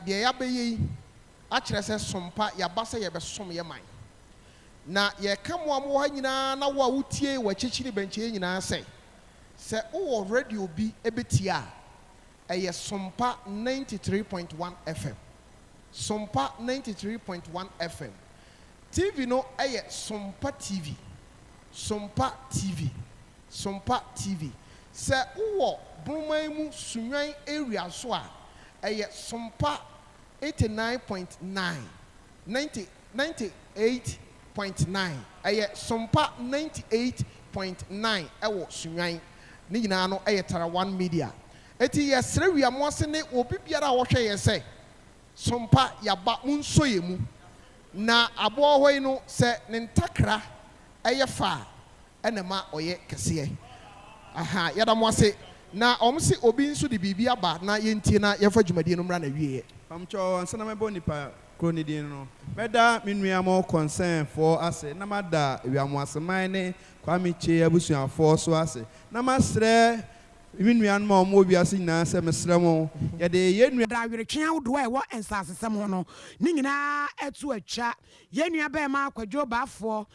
Deɛ yɛabɛyɛ yi akyerɛ sɛ som pa yɛaba sɛ yɛbɛsom yɛ man. Na yɛreka mo a mowɔ ha nyinaa na wo a wotie wɔ akyirikyiri bɛnkyɛeɛ nyinaa sɛ, sɛ wowɔ radio bi bɛtie a, ɛyɛ Sompa 93.1 FM. Sompa 93.1 FM. TV no yɛ Sompa TV. Sompa TV. Sompa TV. Sɛ wowɔ Bonoman mu Sunyani area nso a, ɛyɛ Sompa 89.9, 90, 98.9. Ɛyɛ Sompa 98.9 ɛwɔ Sunyani. Ne nyinaa no yɛ Tara One Media. Enti yɛsrɛ wiamoase ne obi biara a ɔhwɛ yɛn sɛ, Sompa yɛaba, monsɔ yɛn mu. Na aboa wɔ hɔ yi no, sɛ ne ntakra yɛ fɛ a, ɛna ɛma ɔyɛ kɛseɛ. Aha, yɛda mo ase. Na wɔn se obi nso de biribi aba na yɛntie na yɛmfa dwumadie no mmra n'awieɛ. Mpamokyɛw, ansa na mɛbɔ nipa koro no din no, mɛda me nua mo concern foɔ ase na mada Wiamoaseman ne Kwame Kyei abusuafoɔ so ase na masrɛ me nuanom a wɔwɔ wiase nyinaa sɛ mesrɛ mo yɛde yɛn nua. Da aweretwe ahodoɔ a ɛwɔ nsasesɛm ho no ne nyinaa to atwa. Yɛn nua barima Kwadwo Baafoɔ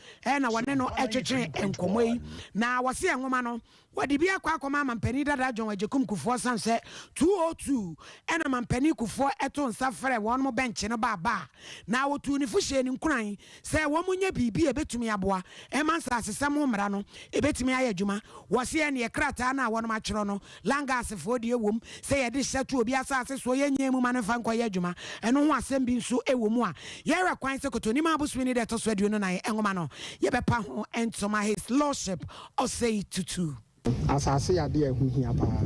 na wɔne no twetwee nkɔmmɔ yi, na wɔse nwoma no wɔde bi akɔ akɔma Mampanin dada John Agyekum Kufuor sane sɛ 202 na Mampanin Kufuor too nsa frɛɛ wɔnom bɛnkye no baa baa na wɔtuu ne fo hyɛɛ no nkuran sɛ wɔnyɛ biribi a ɛbɛtumi aboa ma nsasesɛm ho mmara no ɛbɛtumi ayɛ adwuma. Wɔse ɛneɛ krataa no a wɔnom atwerɛ no Langasfoɔ deɛ wom sɛ yɛde hyɛ to obi asase soɔ yɛnyɛ mu ma no mfa nkɔyɛ adwuma. Ɛno ho asɛm bi nso wɔ mu a yɛhwɛ kwan sɛ Kotonimaa bosome no da ɛtɔ so 24 nwoma no yɛbɛpa ho ntoma His Lordship Osei Tutu. Asase yɛ adeɛ a ɛho hia paa.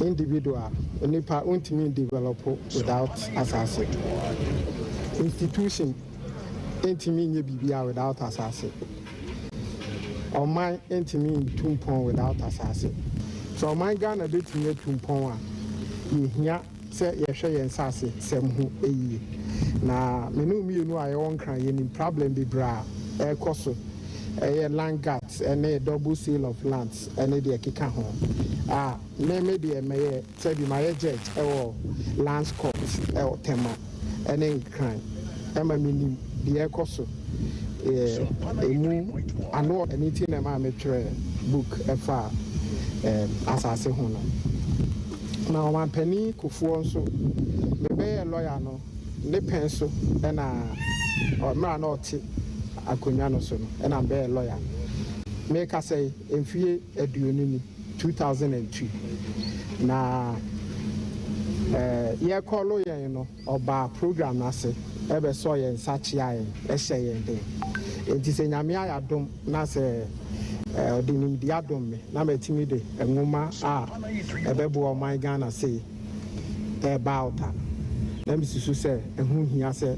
Individual, onipa wontumi ndevelop without asase. Institution ntumi nyɛ biribiara without asase. Ɔman ntumi ntu mpɔn without asase. Sɛ ɔman Ghana bɛtumi atu mpɔn a, yɛhia sɛ yɛhwɛ yɛn nsase sɛm ho yie. Na me ne wo mmienu a yɛwɔ Nkran yɛnim problem bebree a ɛrekɔ so, ɛyɛ land guards ne double sale of lands ne deɛ ɛkeka ho a me me deɛ mɛyɛ sɛbi mayɛ judge wɔ lands court wɔ Tema ne Nkran ɛma menim deɛ ɛrekɔ so ɛmu ano. Ɛno nti na ɛmaa metwerɛɛ book ɛfa asase ho no. Na Ɔmanpanin Kufuor nso, mebɛyɛɛ lɔya no, ne pɛn so na mmerɛ a na ɔte akonnwa no so no na mebɛyɛɛ lɔya. Merekasa yi, mfeɛ 20 ni, 2002, na yɛrekɔlo yɛn no, Ɔbaa program no ase bɛsɔɔ yɛn nsa kyeaa yɛn, hyɛɛ yɛn den. Enti sɛ Nyame ayɛ adom na sɛ ɔde nimdeɛ adom me na matumi de nwoma a ɛbɛboa ɔman Ghana sei reba out a, na mesusu sɛ ɛho hia sɛ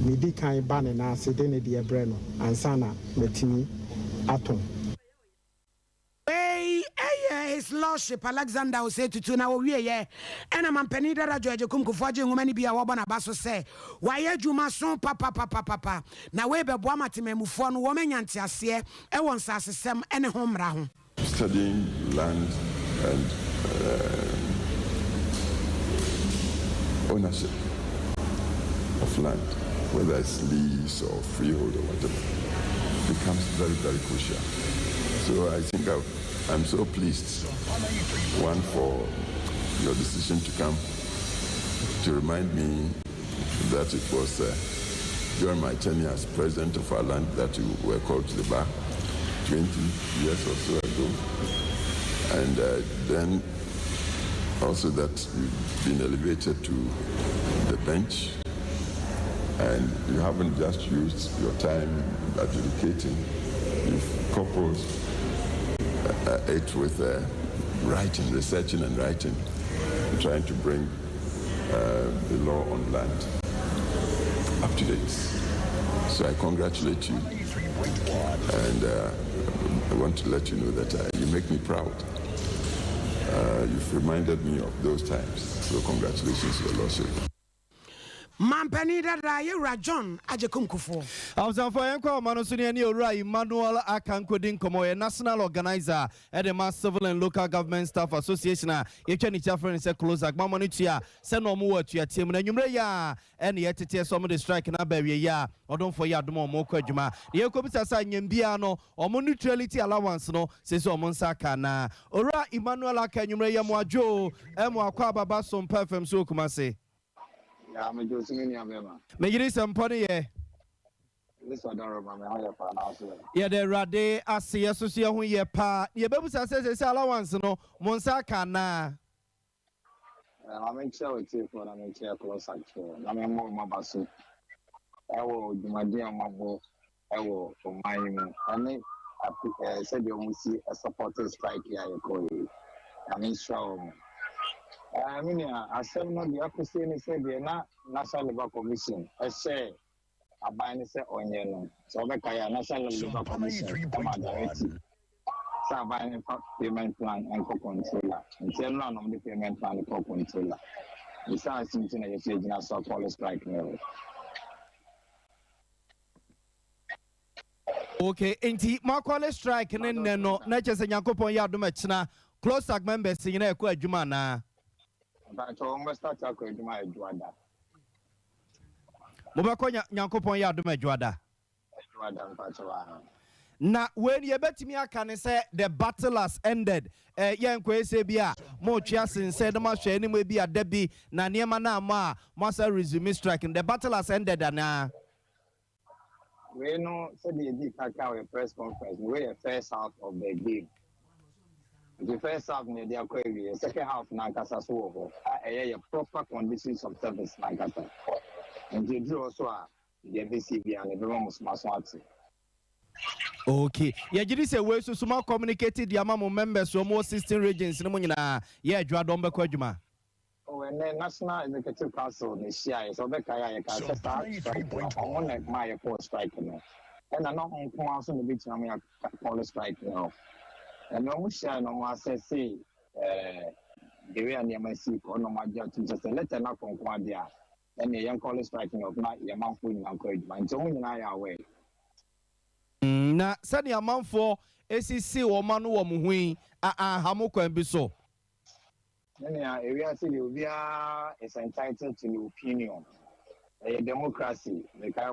medi kan ba ne nan ase de ne deɛ brɛ no ansa na matumi atɔn. Wei yɛ His Lordship Alexander Osei Tutu na ɔwieɛ ɛna Mampanin Dada Joe Agyekum Kufuor gyee nwoma no bi a wɔbɔ n'aba so sɛ wayɛ adwumaso papapapapa na wei bɛboa ma temanmufoɔ no wɔn anya nteaseɛ wɔ nsasesɛm ne ho mmara ho. Studying land and ownership of land, whether it's lease or freehold or whatever, becomes very, very crucial. So I think i am so pleased, one, for your decision to come to remind me that it was during my tenure as president of our land that you were called to the bar 20 years or so ago. And then also that you've been elevated to the bench and you haven't just used your time adjudicating, you've coupled it with writing, researching and writing, and trying to bring the law on land up to date. So I congratulate you and I want to let you know that you make me proud. You've reminded me of those times. So congratulations, Your Lordship. Mampanin dada Yɛwura John Agyekum Kufuor. Abusuafoɔ, yɛnkɔ ahoma no so ne yɛne Owura Emmanuel Aka nkɔdi nkɔmmɔ. Ɔyɛ National Organiser de ma Civil and Local Government Staff Association a yɛtwa ne ti afrɛ no sɛ CLOSAG. Moamɔ no tua sɛ na wɔn wɔ atuateɛ mu. Na anwummerɛ yi ara ɛne yɛteteɛ sɛ wɔde strike no aba awieeɛ a ɔdomfoɔ yɛ adom a wɔrekɔ adwuma. Na yɛrekɔbisa sɛ anyɛ biara no wɔn neutrality allowance no seesei wɔn nsa aka anaa. Owura Emmanuel Aka, anwummerɛ yi yɛ mo adwo o, ɛmo akɔ ababa Sompa FM so wɔ Kumasi. Ya, megye wo so me nua bɛrima. Me yere sɛmpɔ no yɛ. Yesu adɔrɔ me ho yɛ paa na so yɛ. Yɛda Awurade ase, yɛ soso yɛ ho yɛ paa. Na yɛbɛbusa sɛ sɛ allowance no mo nsa aka anaa? Ma menkyerɛ wo tiefoɔ na menkyerɛ Kolosakfoɔ na memmɔ wɔn aba so ɛwɔ dwumadin a wɔabɔ ɛwɔ ɔman yi mu ɛne sɛdeɛ wɔn si support strike yi a yɛkɔɔ yi. Na menhyira wɔn. Me nua, asɛm no deɛ akɔsie ne sɛ deɛ na National Labour Commission ɛhyɛ aban no sɛ ɔnyɛ no, sɛ wɔbɛka yɛ a, National Labour Commission ɛma directive sɛ aban no fa payment plan nkɔ controller, nti ɛno na ɔmo de payment plan kɔ controller. Nsa ase nti na yɛsɛ gyina so acall strike no. Okay, nti moacall strike ne nnɛ no na kyerɛ sɛ Nyankopɔn yɛ adom ɛkyena CLOSAG members nyinaa ɛkɔ adwuma anaa? Mpakyɛ, wɔn bɛ start akɔ adwuma Adwuada. Mobɛkɔ Nyankopɔn yɛ adom Adwuada? Adwuada, mpakyɛ wa. Na wei no yɛbɛtumi aka ne sɛ the battle has ended? Yɛnkɔ ɛsɛ bi a motwe asensɛn na moahwɛ anim bi a da bi na nneɛma no ama a moasa resume strike no, the battle has ended anaa? Wei no, sɛdeɛ yɛdi kaka wɔ press conference no, wei yɛ first half of the game, nti first half na yɛde akɔ awie. Second half nankasa so wɔ hɔ a ɛyɛ yɛ proper conditions of service nankasa, nti eduru hɔ so a, deɛ ɛbɛsi bia no ɛbɛma mo soma so ate. Okay, yɛgye di sɛ wei so so ma communicate de ama mo members wɔn wɔ 16 regions no mu nyinaa yɛ Adwuada bɛkɔ adwuma. Oh, ɛnɛ National Executive Council na ehyia yɛ. Sɛ ɔbɛka yɛ a, yɛka sɛ saa strike no, ɔmo na maa yɛkɔɔ strike no, ɛna na ɔmo nko ara so na ebɛgyina mo yɛ call strike no. Ɛna ɔmo hyia na ɔmo asɛse the way a nneɛma si kɔ, ɛna ɔmo agye atum sɛ letter na kɔ nko adeɛ a, ɛna yɛn call strike no na yɛn manfoɔ nyinaa kɔ adwuma, nti ɔmo nyinaa yɛ aware. Na sɛnea amanfoɔ esisi wɔn ano wɔ mo ho yi, aha mo kwan bi so? Nea ewiase deɛ, obiara is entitled to the opinion. Ɛyɛ democracy. Mekae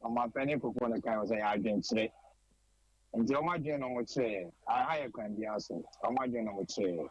ɔmampanin Kufuor ne kan sɛ yɛ adwenkyerɛ, nti ɔmo adwene na ɔmo kyerɛ. Aha yɛ kwan biara so, ɔmo adwene na ɔmo kyerɛ.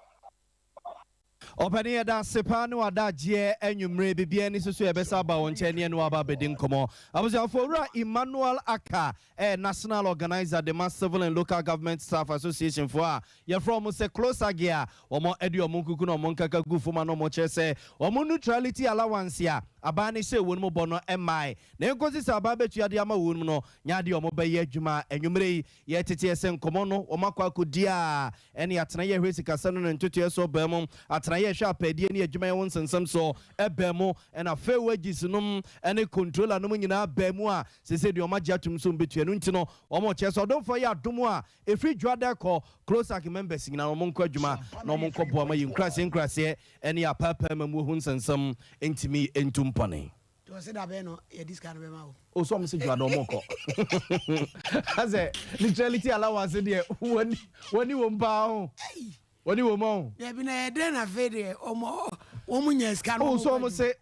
Ɔpɛni, yɛda ase paa ne wadagyeɛ anwummerɛ. Biribiara ni so so yɛbɛsa aba wɔn nkyɛn ne ɛne waba abɛdi nkɔmmɔ. Abusuafoɔ, Owura Emmanuel Aka, national organizer de ma Civil and Local Government Staff Association foɔ a yɛfrɛ wɔn sɛ CLOSAG a wɔn de wɔn nkuku na wɔn nkaka gu fam ano, wɔn kyerɛ sɛ wɔn neutrality allowance a aban ne hyɛ wɔn mu bɔ no mmae na nkosi sɛ aban bɛtua de ama wɔn mu no nyɛ adeɛ wɔn bɛyɛ adwuma. Anwummerɛ yi yɛtete ɛsɛ nkɔmmɔ no wɔn akɔ akɔdi a ɛne atena yɛhwɛ sikasɛm no ne ntotoeɛ so baa mu, atena yɛhwɛ apɛdeɛ ne adwuma yɛ ho nsɛnsɛm so ɛbaa mu, ɛna fair wages nom ɛne controller nom nyinaa baa mu a sese deɛ ɔmo agye atum so mbɛtua no. Nti no wɔn kyerɛ sɛ ɔdomfoɔ yɛ adom a ɛfiri Dwoada kɔ, CLOSAG members nyinaa wɔn nkɔ adwuma na wɔn nkɔ boa ma yi nkuraseɛ nkuraseɛ ɛne apaapaa ma mu ehu nsɛnsɛm ntumi ntu mpɔne. Nti ɔsɛ da bɛn no yɛde sika no bɛma wo? O so ɔmo sɛ Dwoada ɔmo kɔ asɛ neutrality allowance deɛ wɔni wɔni wɔm paa ho, wɔni wɔm ho. Dabi, na yɛdɛn na afei deɛ ɔmo wɔn nya sika no? O so ɔmo sɛ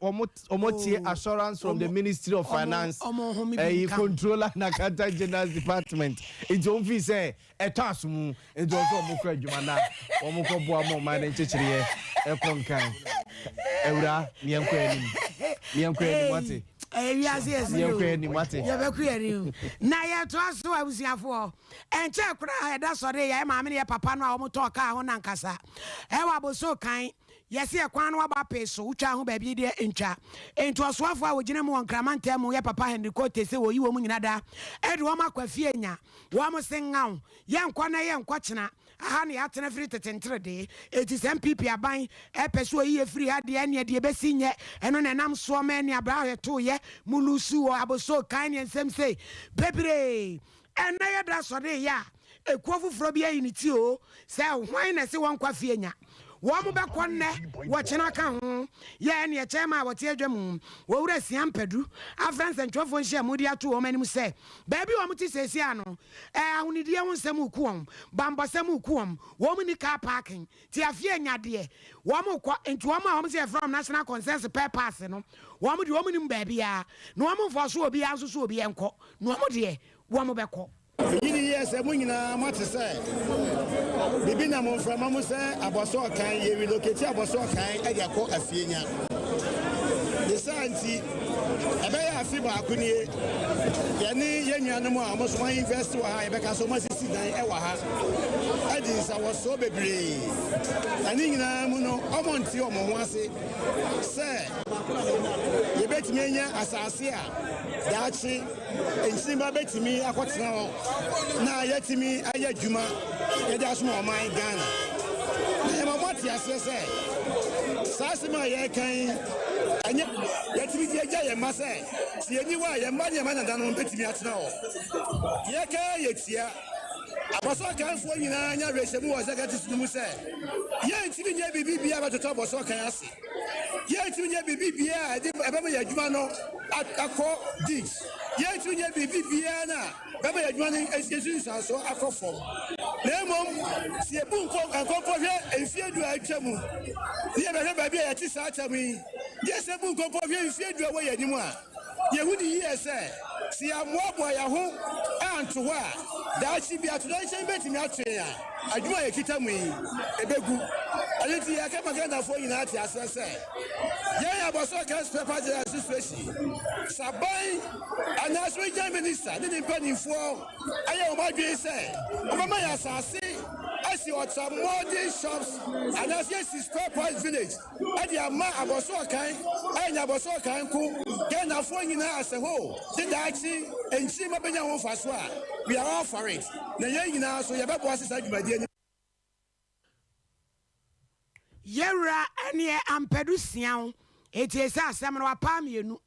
ɔmo tie assurance from the Ministry of Finance, ɔmo home bi ɛyi nka ho. Controller and Accountant General's Department, nti wɔn fi sɛ ɛtɔ asomu, nti wɔn sɛ ɔmo kɔ adwuma na wɔn kɔ boa mo ɔman ne nkyekyereɛ ɛkɔ nkan. Ewura, miɛnkɔ anim, miɛnkɔ anim, wate? Ɛyɛ wiase yɛ si. Miɛnkɔ anim, wate? Yɛbɛkɔ yɛn anim na yɛtoa so. Abusuafoɔ, ɛnkyɛn koraa ɛda sɔre yɛ maame ne yɛ papa no a wɔtɔn kaa ho nankasa ɛwɔ aboso kan yɛsi ɛkwan no waba pee so wotwa ho baabi deɛ ntwa. Nti ɔsoafoɔ a wɔgyina mu wɔ Nkrama ntam mu yɛ papa Henry Quartey sɛ wɔyi wɔn nyina da ɛde wɔn akɔ afie nya wɔn se ŋaw yɛnkɔ na yɛnkɔ kyena aha na yɛatena firi tete nterede. Eti sɛ NPP aban ɛpɛ so oyi yɛ firi ha deɛ, ɛneɛ deɛ ɛbɛsi nyɛ ɛno na ɛnam soɔ ma ɛne abra ahwɛtoyɛ mu lusu wɔ aboso kan ne nsɛm sei bebree. Ɛnɛ yɛda sɔre yɛ a, ekuo foforɔ bi ayi ne ti o sɛ hwan na ɛsɛ wɔn nkɔ afie nya. Wɔn bɛkɔ nnɛ, wɔkyena ka ho. Yɛ ɛneɛ kyɛɛma a wɔte adwa mu, Owura Siam Padu, afrɛ nsɛntwerɛfoɔ nhyiamu de ato wɔn anim sɛ, baabi a wɔte seesei ara no, ahonidie ho nsɛm reku wɔn, bammɔsɛm reku wɔn, wɔn nni car parking, te afie anya deɛ, wɔn rekɔ, nti wɔn a wɔn sɛ yɛfrɛ wɔn National Consensus per pass no, wɔn deɛ wɔn nnim baabiara, na wɔn mfɔɔso obiara nso sɛ obiara nkɔ, na wɔn deɛ wɔn bɛkɔ. Eyi ne yɛ sɛ mo nyinaa moate sɛ biribi nam mframa mu sɛ abɔso ɔkan, yɛ relocate abɔso ɔkan de akɔ Afienya. Ne saa nti, ɛbɛyɛ afe baako nie, yɛne yɛn nuanom a wɔn nso wɔn invest wɔ ha, yɛbɛka sɛ wɔn asisi dan wɔ ha, adi nsawɔsoɔ bebree. Na ne nyinaa mu no, wɔn nte wɔn ho ase sɛ yɛbɛtumi anya asase a daakye Nkyirimma bɛtumi akɔtena hɔ na yɛatumi ayɛ adwuma yɛde asom ɔman Ghana. Na yɛma moate aseɛ sɛ saa asɛm a yɛreka yi ɛnyɛ yɛatumi de agya yɛn mma sɛ sɛ yɛnni hɔ a yɛn mma ne yɛn mma nananom bɛtumi atena hɔ. Yɛka yɛtia Abɔso Akanfoɔ nyinaa nya awerɛhyɛmu wɔ executives no mu sɛ yɛntumi nyɛ biribi biara bɛtotɔ Abɔso Akan ase. Yɛrentumi nyɛ biribi biara a ɛde ɛbɛma yɛn adwuma no akɔ ditch. Yɛrentumi nyɛ biribi biara no a ɛbɛma yɛn adwuma no nsunsuansoɔ akɔ fam. Na mmom, sɛ yɛbu nkɔmpɔ hwɛ mfeɛ du a atwa mu, na yɛbɛhwɛ baabi a yɛte saa tam yi, na yɛsan bu nkɔmpɔ hwɛ mfeɛ du a ɛwɔ yɛn anim a, yɛhu no yie sɛ, sɛ yɛammoaboa yɛn ho anto hɔ a, daakye bi atoyerɛnkyɛm bɛtumi ato yɛn a Adwuma a yɛkita mu yi, ɛbɛgu. Ɛno nti, yɛreka ma Ghanafoɔ nyinaa ate aseɛ sɛ, yɛn Abɔsoɔ Accounts Paper General Association, sɛ aban anaasɛ Regional Minister ne ne mpanimfoɔ ayɛ wɔn adwene sɛ wɔbɛma yɛn asase asi ultra-modern shops anaasɛ yɛasi spare parts village de ama Abɔsoɔ Akan, ɛnyɛ Abɔsoɔ Akan nko, Ghanafoɔ nyinaa as a whole de daakye nkyirimma bɛnya ho mfasoɔ a, we are all for it. Na yɛn nyinaa nso yɛbɛboa sɛ saa dwumadie no. Yɛwura ɛneɛ Ampadu Siaw etie sɛ asɛm no wapaa mienu,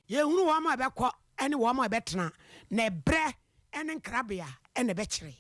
yɛhunu wɔn a ɛbɛkɔ ɛne wɔn a ɛbɛtena, na ɛbrɛ ɛne nkrabea ɛna ɛbɛkyere.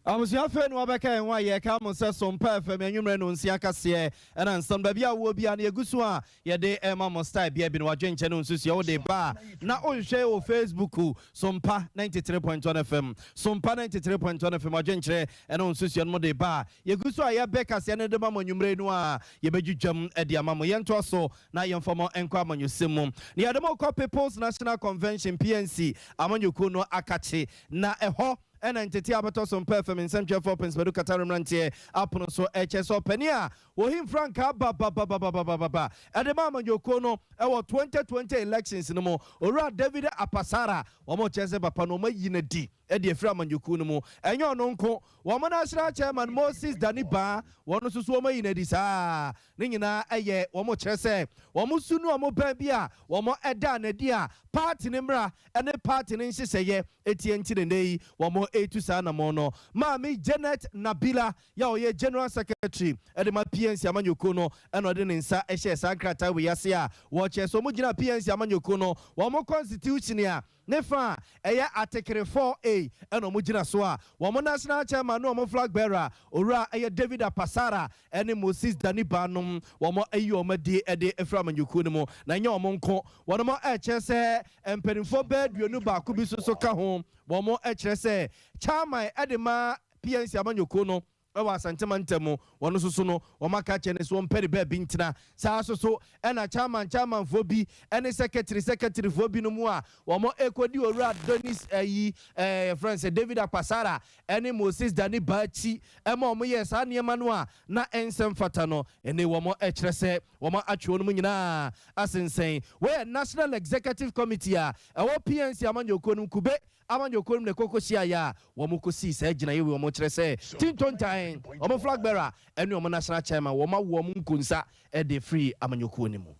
Abusua afei na wabɛka yɛn ho a yɛreka mo sɛ Sompa FM anwummerɛ nonsia kaseɛ ɛna nsɛm baabi a wowɔ biara no yɛgu so a yɛde rema mo style bia bi no wadwenkyɛ ne wo nsusuɛ wode ba a na wohwehwɛ wɔ Facebook Sompa 93.1 FM Sompa 93.1 FM wadwenkyerɛ ɛne wo nsusuɛ no mode ba a yɛgu so a yɛbɛ kaseɛ no de ma mo anwummerɛ no a yɛbɛdwidwam de ama mo yɛntoa so na yɛmfa mo nkɔ amanyɔsɛm mu na yɛde mo kɔ People's National Convention PNC amanyɔkuo no akakye na ɛhɔ Ɛna ntetee a bɛtɔ so mpɛ fam nsɛntwerɛfoɔ Prince Badu Katare mmeranteɛ apono so ɛkyɛ sɛ ɔpanin a wɔhim frankaa bababababababa ɛde ma amanyɔkuo no ɛwɔ 2020 elections no mu Owura David Apasara wɔn kyerɛ sɛ papa no wɔn ayi no adi ɛde afiri amanyɔkuo no mu ɛnyɛ ɔno nko wɔn National Chairman Moses Dani Baa wɔn nso so wɔn ayi no adi saa Ne nyinaa yɛ wɔn kyerɛ sɛ wɔn su ne wɔn bɛn bi a wɔn da no adi a party no mmra ne party no nhyehyɛeɛ tie nti na nnɛ yi wɔn retu saa anamɔn no. Maame Janet Nabila yi a ɔyɛ General Secretary de ma PNC amanyɔkuo no na ɔde ne nsa hyɛɛ saa nkrataa wei ase a wɔkyerɛ sɛ wɔn gyina PNC amanyɔkuo no wɔn constitution a Ne fa a ɛyɛ Atekere 4A na wɔn gyina so a wɔn National Chairman ne wɔn Flag Bearer Owura ɛyɛ David Apasara ne Moses Daniba nom wɔn ayi wɔn adi de afiri amanyɔkuo no mu. Na ɛnyɛ wɔn nko, wɔnom ɛrekyerɛ sɛ mpanimfoɔ bɛyɛ 21 bi nso so ka ho. Wɔn ɛkyerɛ sɛ Chairman de ma PNC amanyɔkuo no wɔ Asante mantam mu, wɔn nso so no, wɔaka akyerɛ no sɛ ɔmpɛ ne baabi ntena. Saa nso so na chairman chairmanfoɔ bi ne secretary secretaryfoɔ binom a wɔrekɔdi Owura Donis ayi eh, yɛfrɛ no sɛ David Akpasara ne Moses Dani Ba akyi ma wɔyɛɛ saa nneɛma no a na ɛnsɛ mfata no, ɛnne wɔkyerɛ sɛ wɔatwe wɔn nyinaa asensɛn. Wei yɛ National Executive Committee a ɛwɔ PNC amanyɔkuo no mu, Kube Amanyɔkuo no mu na ɛkɔ kɔhyiaeɛ a wɔn kɔsii saa gyinaeɛ wei wɔn kyerɛ sɛ Tintontan, wɔn flag bearer ɛne wɔn national chairman wɔn awo wɔn nkonsa de afiri amanyɔkuo no mu.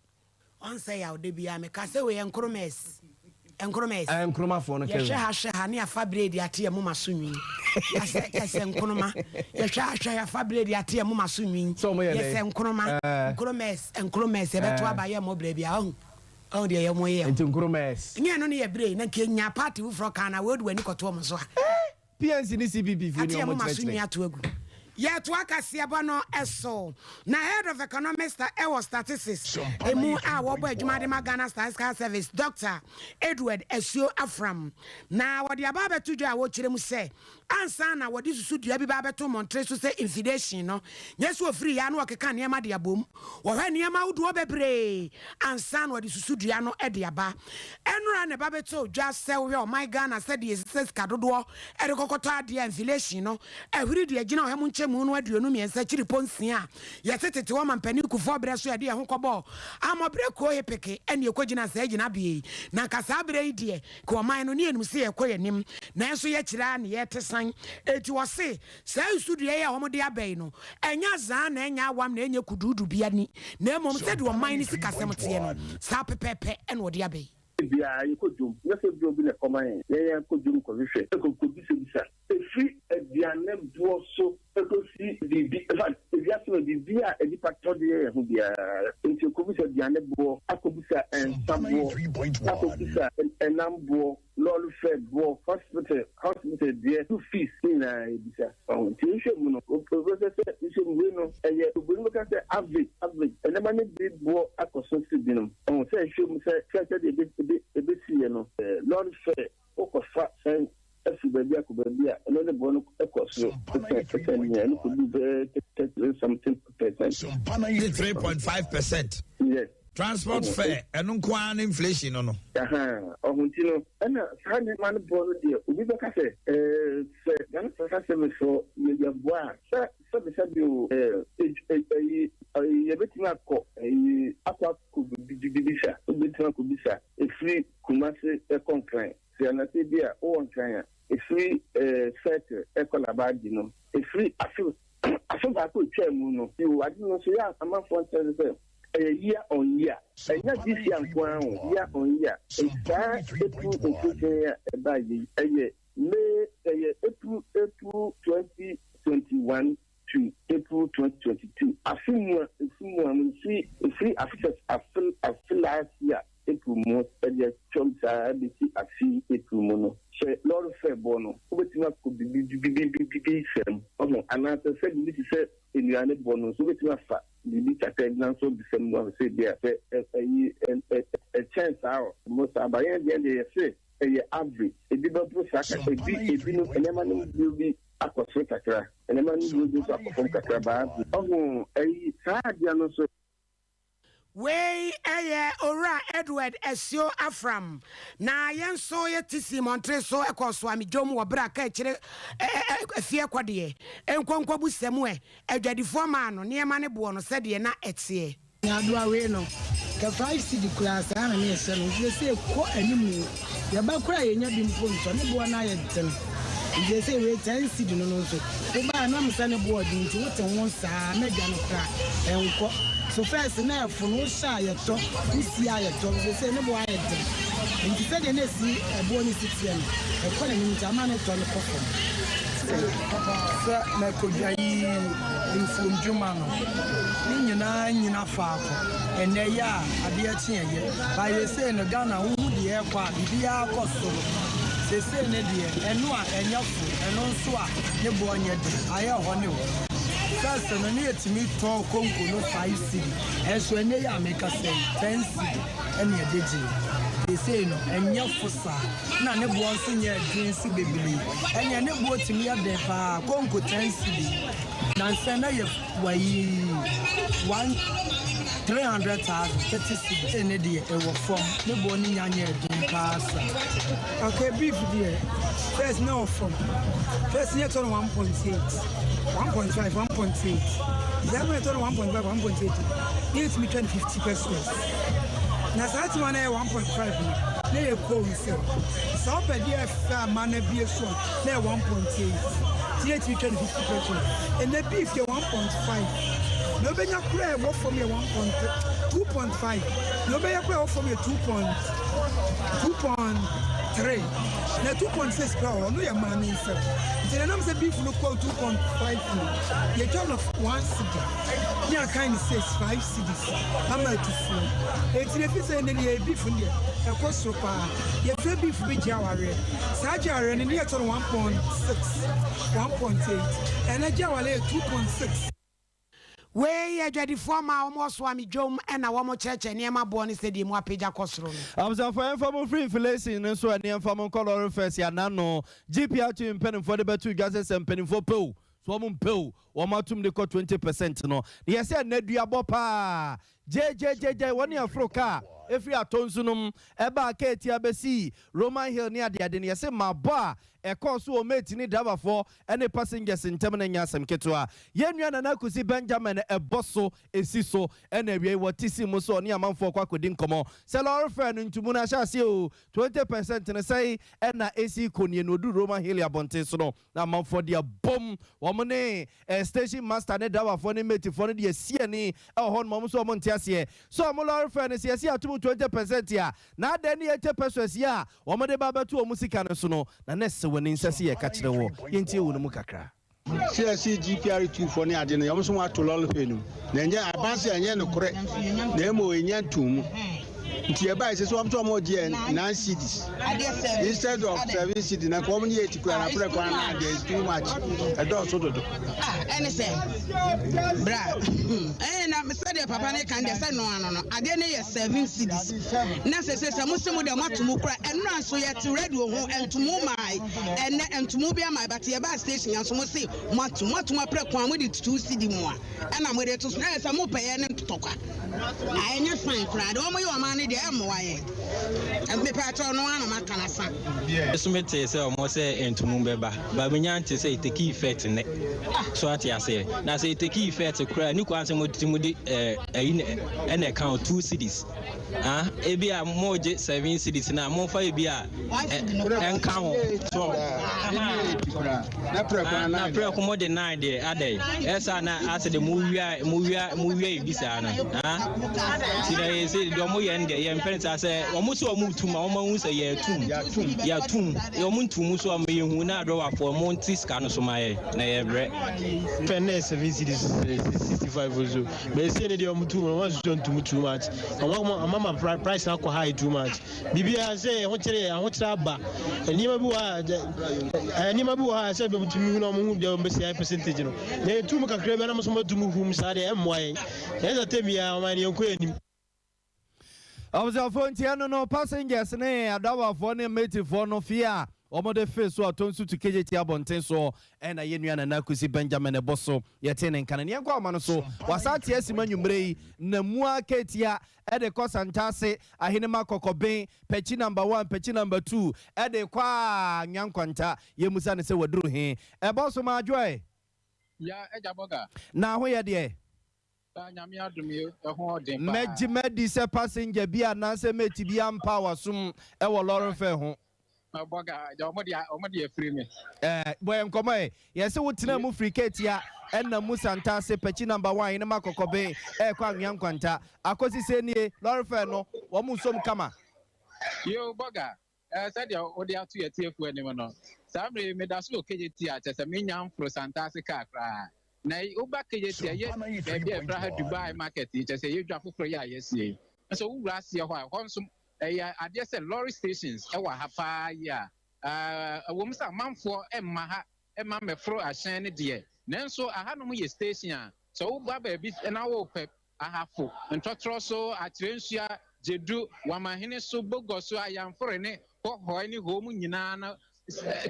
Ɔnsɛ yaw da biara meka sɛ wei yɛ Nkrumahs, Nkrumahs. Ɛɛ Nkrumafoɔ no Yɛhwɛ Kevin. ha hwɛ ha ne yɛafa bredi ate yɛn moma so nwi. Yɛsɛ yɛsɛ Nkrumah. Yɛhwɛ ha hwɛ ha yɛafa bredi ate yɛn moma so nwi. Sɛ wɔn yɛ dɛn? Yɛsɛ Nkrumah, Ɛɛ. Nkrumahs, Nkrumahs yɛbɛto Ɛɛ. aba yɛmmɔ bra biara wahu. Ɔhu deɛ yɛ ɔmo yɛ. Nti Nkrumahs. Nyɛ ɛno ne yɛ bere yi na nka yɛnya party foforɔ kaa na wei wode w'ani kɔto ɔmo so a. Eh! PNC ne CPP foɔ Ate ni yɛ ɔmo moma so kyerɛkyerɛ. nwi ato agu. Yɛtoa kaseɛbɔ no so. Na Head of Economics wɔ Statistics mu a wɔbɔ adwuma de ma Ghana Statistical Service, Dɔkta Edward Asuo Afram, na wɔde aba abɛto dwa a wɔkyerɛ mu sɛ ansa na wɔde susudua bi ba abɛto mmɔntere so sɛ infidation no, nyɛ sɛ wɔfiri yɛ a na wɔkeka nneɛma de abom. Wɔhwɛ nneɛma ahodoɔ bebree ansa na wɔde susudua no de aba. Ɛnora na ɛba bɛtoo dwa sɛ wohwɛ ɔman Ghana sɛdeɛ ɛsi sɛ sika dodoɔ de kɔkɔtɔ adeɛ a inflation no ahuri de agyina ɔha mu nkyɛmu no 23 akyiripɔ nsia a yɛte tete wɔ mampanin Kufuor berɛ so a yɛde yɛn ho kɔbɔɔ Amɔberɛ kuro Hepeke ɛne ɛkɔgyina saa gyinabea yi. Na anka saa berɛ yi deɛ ka ɔman no ne yɛnim sɛ yɛrekɔ yɛn anim nanso yɛkyerɛ ara ne yɛrete san. Enti wɔse saa nsudua yi a wɔde aba yi no ɛnyɛ azaa na ɛnyɛ awam na ɛnyɛ kuduudu bi ani na mmom sɛdeɛ ɔman no sikasɛm teɛ no saa pɛpɛɛpɛ na wɔde aba yi. Biara yɛkɔ dwom, nyɛ sɛ ebia obi na ɛkɔma yɛn, yɛn ara kɔ dwom kɔhwehwɛ, kɔbisabisa. Ɛfiri aduane boɔ so kɔsi biribi, in fact, ewiase mu biribi a nnipa tɔ de yɛ yɛn ho biara. Enti kɔbisa aduane boɔ, akɔbisa nsa boɔ, akɔbisa ɛnam boɔ, lɔre fare boɔ, hospital, hospital deɛ, school fees, ne nyinaa yɛbisa. Wahu? Nti wohwɛ mu no, wobɛhwɛ sɛ, wohwɛ mu wei no, ɛyɛ, oburoni bɛka sɛ average, average, nneɛma no bi boɔ akɔ so sen binom. Wahu? Sɛ ɛhwɛ mu sɛ, sɛ sɛdeɛ ebe, ebe, ebesiiɛ no, lɔre fare, wokɔfa hyɛn afiri baabi akɔ baabi a, ɛno ne boɔ no kɔ soro sɛn, sɛn nea, ɛno kɔduru bɛyɛ 33 something percent. 33.5%. Yes. Transport fare, ɛno nko ara ne inflation no no. Ahaa, ɔho nti no, ɛna saa nneɛma no boɔ no deɛ, obi bɛka sɛ, ɛɛ, sɛ Ghana Social Service foɔ yɛ yɛboa a, sɛ sɛbesɛbe o, ɛɛ, ɛyi, ɛyi, yɛbɛtumi akɔ, ɛyi, akɔ akɔ bibisa, wobɛtumi akɔbisa, ɛfiri Kumasi ɛkɔ Nkran, sɛ anaasɛ bi a wowɔ Nkran a, ɛfiri, ɛɛ, Circle ɛkɔ Labadi no, ɛfiri afe, afe baako a ɛtwaa mu no, yoo, ade no nso yɛ a amanfoɔ nkyerɛ sɛ ɛyɛ year on year, ɛnyɛ this year nko ara o, year on year. Saa April inflation yi a ɛbaeɛ yi, ɛyɛ May, ɛyɛ April, April 2021 to April 2022, afe mu a, efi mu a, ɛfiri, ɛfiri afe sɛ afe, afe last year April mu ɛde atwam saa bɛsi afe yi April mu no, sɛ lɔre fare boɔ no, wobɛtumi akɔ bibibibibibi fam, ɔho, anaasɛ sɛ biribi te sɛ nnuane boɔ no nso, wobɛtumi afa biribi kakra bi nanso bisa mu ahwɛ sɛ ebia sɛ ɛyi ɛkyɛn saa ɔ mo saa ba yɛn deɛ deɛ yɛse ɛyɛ average ebi bɛboro saa kakra ebi ebi no nneɛma no mu bi akɔ soro kakra nneɛma no mu bi nso akɔ fam kakra baa ɔho ɛyi saa adeɛ no nso. Wei yɛ Owura Edward Asuo Afram. Na yɛn nso yɛte sii mmɔntere so kɔɔ Soame dwom wɔ berɛ a kaakyire afie kɔ deɛ nkonkobu sɛ mu ɛ. Adwadifoɔ maa no nneɛma no boɔ no sɛdeɛ na ɛteɛ. Nyaadoa wei no kɛ five cedi koraa saa na na yɛhyɛ no nti sesei kɔ animu yɛba koraa yɛnya bi mpo ntɔ ne boɔ no ayɛ den nti sesei wei ten cedi no no nso wobaa ɛnam sɛ ne boɔ den nti wote ho saa na dwa no koraa ɛnkɔ so first na ɛfo no wohyɛ a yɛtɔ wosie a yɛtɔ sesei ne boɔ ayɛ den nti sɛdeɛ na ɛsi ɛboɔ no si teɛ no ɛkɔ n'anim nti ama ne tɔ no kɔ fam. Sɛ mɛkɔdwa yi mfuomdwuma no, ne nyinaa nnyina faako. Ɛnnɛ yɛ a, adeɛ kye ɛyɛ. But yesei no Ghana wohu deɛ ɛrekɔ a, biribiara kɔ soro. Sesei no deɛ, ɛno a ɛnyɛ fo, ɛno nso a ne boɔ nyɛ den, ayɛ hɔ ne hɔ. First no ne yɛtumi tɔ konko no 5 cedi, ɛnso ɛnnɛ yi a mekasa yi, 10 cedi ɛne yɛde gye. Sesei no ɛnyɛ fo saa, na ne boɔ nso nyɛ den nso bebree. Ɛneɛ ne boɔ tumi yɛ den paa, konko 10 cedi. Nansa na yɛ wayi one 300,000, 30 cedi. Ne deɛ ɛwɔ fam, ne boɔ ne nya nyɛ den paa saa. Okay, beef deɛ first na wɔ fam. First ne yɛtɔ no 1.8, 1.5, 1.8. Sɛ ɛma yɛtɔ no 1.5, 1.8 ne yɛtumi twa no 50 pesewas. Na saa time a na ɛyɛ 1.5 no na yɛ kɔɔ nsam. Sɛ wopɛ deɛ ɛfɛ ama no abie so a na yɛ 1.8 nti yɛtumi twa no 50 pesewas. Ɛnɛ beef yɛ 1.5 na wobɛnya koraa ɛwɔ fam yɛ 1.2. 2.5. Nea wobɛyɛ koraa a ɛwɔ fam yɛ 2.2.3 na 2.6 koraa wɔ hɔ, ɔno yɛ maame nsam. Nti na ɛnam sɛ beef no kɔɔ 2.5 no, yɛtwa no 1 cedi ne akan no 6, 5 cedis ama atufoɔ. Enti na ɛfiri sɛ ɛnnɛ deɛ beef no deɛ ɛkɔ soro paa. Yɛfrɛ beef bi gye awareɛ. Saa gye awareɛ no ne yɛtɔ no 1.6, 1.8. Ɛnnɛ gye awareɛ yɛ 2.6. Wei yɛ adwadifoɔ mmaa a wɔwɔ Soame dwom na wɔkyerɛkyerɛ nneɛma boɔ ne sɛdeɛ emu apagya kɔ soro no. Abusuafoɔ yɛmfa mo mfiri inflation no so ɛne yɛmfa mo nkɔ lɔre fares anano. GPRTU mpaninfoɔ de bɛto dwa sɛ sɛ mpaninfoɔ pɛ o, sɛ wɔn mpɛ o, wɔn atum de kɔ 20% no. Na yɛsɛ ɛnɛ duabɔ paa Gyegyeegyegye, wɔne aforo kaa ɛfiri Atonsu nom ɛbaa Keetia bɛsii Roman Hill ne adeade no, yɛse mabɔ a ɛkɔɔ so wɔ mate ne driverfoɔ ne passengers ntam no nyɛ asɛm ketewa. Yɛn nua Nana Kusi Benjamin ɛbɔ so ɛsi so ɛna awiei wɔte sii mu sɛ ɔne amanfoɔ kɔ akɔdi nkɔmmɔ sɛ lɔre fare no ntumu no ahyɛ aseɛ oo, 20 percent no sɛe ɛna ɛsii kɔ nie na ɔduru Roman Hill abɔnten so no Na amanfoɔ deɛ bom, wɔn ne eh, station master ne driverfoɔ ne matefoɔ no deɛ si ani wɔ hɔ nom, wɔn nso wɔn nte aseɛ sɛ wɔn lɔre fare no sɛ yɛsi ato mu 20% a, na adɛn ne 80 pesos yi a wɔn de ba abɛto wɔn sika no so no, na na ɛsɛ w'ani nsɛ sɛ yɛka kyerɛ wɔ, yɛntie wo no mu kakra. CSC GPR tu foɔ ne ade no wɔn nso wɔn ato lɔre fare no mu na ɛnyɛ aban sɛ ɛnyɛ nokorɛ na mmom ɛnya ntom mu. Nti ɛbae sɛ sɛ wɔn sɛ wɔn gye nine cedis instead of seven cedis na nka wɔn nye eight kura na apere kwan na deɛ is too much ɛdɔɔso dodo. Ah, ɛne sɛ bra ɛɛ na sɛdeɛ papa ne kan deɛ sɛ no ano no adeɛ ne yɛ seven cedis na sɛ sɛ sɛ mo se mo deɛ mo ato mu kura ɛnora nso yɛte radio ho ntomo maae ɛnɛ ntomo bi ama but yɛbaa station yɛn nso mo se mo ato mo ato mo apere kwan mo de two cedi mu a ɛna mo de to so na yɛ sɛ mo pɛ yɛ ne ntɔkwa. Ah ɛnyɛ fine koraa deɛ wɔn yɛ ɔman no deɛ ɛmmoa yɛn mepaakyɛw no ara na maka no asa. Me so me tee sɛ ɔmo sɛ ntumu bɛba but me nya nte sɛ eteki effect nnɛ so ate aseɛ na sɛ eteki effect koraa ni kwan sɛ mo ti mo de ɛɛ ɛyi na ɛna ɛka o two cities ah ebi a mo gye seven cities na mo fa ebi a ɛnka ho so na prɛko mo de nine deɛ adɛn ɛsa na asɛ de mo wia mo wia mo wia ebi saa no ah ti na yɛ sɛ deɛ ɔmo yɛ no deɛ yɛn mpɛ saa sɛ ɔmo sɛ ɔmo tum a ɔmo ahu sɛ yɛ tum yɛ tum ɔmo ntum so ɔmo yɛ hu na adɔwafoɔ ɔmo nti sika no so ma yɛ na yɛ brɛ. Pɛ na yɛ seven cedis 65 so bɛyɛ sɛ ne deɛ ɔmo tum ɔmo asusu ntum too much ɔmo ama ma price na akɔ high too much. Biribiara sɛ ahokyere yɛ ahokyere aba. Nneɛma bi wɔ ha a nneɛma bi wɔ ha a sɛ bɛtumi hu na wɔn ho deɛ wɔn bɛsi ayɛ percentage no. Na yɛtu mu kakra bi na mo nso mo atu mu hum saa deɛ ɛmmoa yɛn. Yɛn sɛ tɛm biara wɔn yɛn kɔ yɛn anim. Abusuafoɔ nti ɛno no passengers ne adawafoɔ ne matefoɔ no fie a wɔde fee so atɔ nsu to KJT abɔnten soɔ ɛna yɛn nua Nana Kwesi Benjamin ɛbɔ so yɛtee ne nka no. Neɛ nkɔ ahoma no so wasan ate asim anwummerɛ yi Namua Ketia de kɔ Santase, Ahenema Kɔkɔben, Pɛkyi Number One, Pɛkyi Number Two, de kɔ a Nyankwanta. Yɛmmisa no sɛ waduru he. Ɛbɔ so ma Adwoɛ. Ya agya Bɔga. Na ho yɛ deɛ? Daa Nyame adom yi ɛho ɔden paa. Mɛgye madi sɛ passenger bi anaasɛ mate bi ampa w'asom wɔ lɔre fare ho. Bɔga, agya ɔmo de ɔmo de afiri me. Ɛɛ bɔ yɛn nkɔmɔ ɛ. Yɛse wo tenaa mu firi Ketia ɛna mu Santase, Pɛkyi number one, Ahenema Kɔkɔben ɛɛkɔ Anwea Nkwanta. Akosi sɛ nie, lɔre fare no wɔn nsom kama. Yoo Bɔga, ɛɛ sɛdeɛ wode ato yɛn atiefoɔ anim no, saa mmerɛ yi meda so wɔ Kejetia, kyerɛ sɛ mennya mforo Santase kaa koraa. Na woba Kejetia, ɛyɛ baabi a yɛfrɛ ha Dubai market yi, kyerɛ sɛ ɛyɛ dwa foforɔ yi a yɛasie yi. Nso wowura aseɛ hɔ a, ɛhɔ nso Ɛyɛ adeɛ sɛ lorry stations wɔ ha paa yi a, ɛwom sɛ amanfoɔ mma ha mma mmɛforo ahyɛn no deɛ, nanso ahanom yɛ station a sɛ woba baabi na worepɛ Ahafo, Ntɔtorɔ so, Akyerɛnsua, Gyedu, Wamahene so, Bogɔ so, Ayanfore ne Hɔhɔe ne Hoo mu nyinaa no,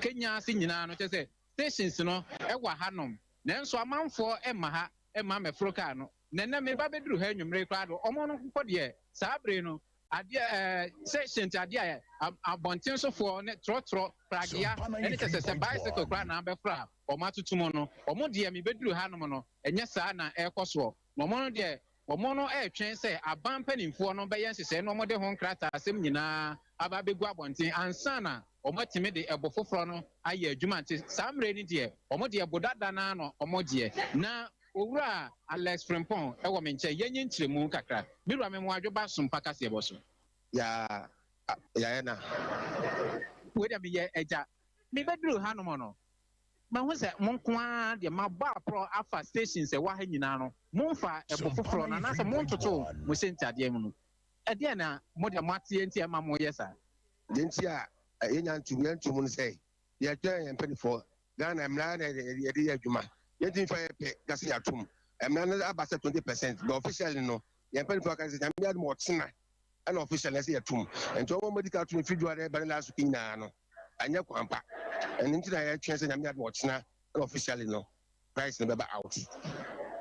Kenya ase nyinaa no, kyerɛ sɛ stations no wɔ hanom, nanso amanfoɔ mma ha mma mmɛforo kaa no. Na nnɛ meba bɛduru ha anwummere koraa de, wɔn no mpo deɛ, saa bere yi no, adeɛ ɛɛ sɛ hyɛnti adeɛ a abɔnten sofoɔ ne trɔtrɔ, pragea, ɛne kyɛ sɛ sɛ bicycle koraa na abɛforo a wɔn atoto mu no, wɔn deɛ mebɛduru hanom no, ɛnyɛ saa na ɛrekɔ soɔ. Na wɔn no deɛ, wɔn no retwɛn sɛ aban mpanimfoɔ no bɛyɛ nhyehyɛe na wɔde ho nkrataasɛm nyinaa aba abɛgu abɔnten ansa na wɔatumi de ɛbo foforɔ no ayɛ adwuma. Nti saa mmerɛ yi no deɛ, wɔn deɛ ɛbo dada no ara na wɔgyeɛ. Na. Owura Alex Frimpong wɔ me nkyɛn, yɛnyɛ nkyerɛmu kakra. Me wura me mmoadwo ba Sompa kaseɛbɔ so. Yaa yayɛ na. Wei deɛ meyɛ agya. Mebɛduruu hanom no, mahu sɛ mo nko ara deɛ mabɔ aporɔ afa stations a ɛwɔ ha nyinaa no, momfaa ɛbo foforɔ no anaasɛ montotoo mo hyɛntiadeɛ mu no. Ɛdeɛn na mo deɛ moateɛ nti a ɛma moyɛ saa? Deɛ nti a yɛnya ntom, yɛnto mu ne sɛ, yɛtwɛn yɛn mpanimfoɔ. Ghana mmara na yɛde yɛ adwuma. Yɛntumi mfa yɛn pɛ nka sɛ yɛatom. Mmara no aba sɛ 20 percent, but officially no, yɛn mpanimfoɔ aka sɛ Nyame adom a ɔkyena ɛna officially ɛsɛ yɛtom. Nti wɔn a wɔadi ka atom firi Dwoada ɛba ne last week nyinaa no, ɛnyɛ kwan pa. Ɛno nti na yɛtwɛn sɛ Nyame adom a ɔkyena ɛna officially no price no bɛba out.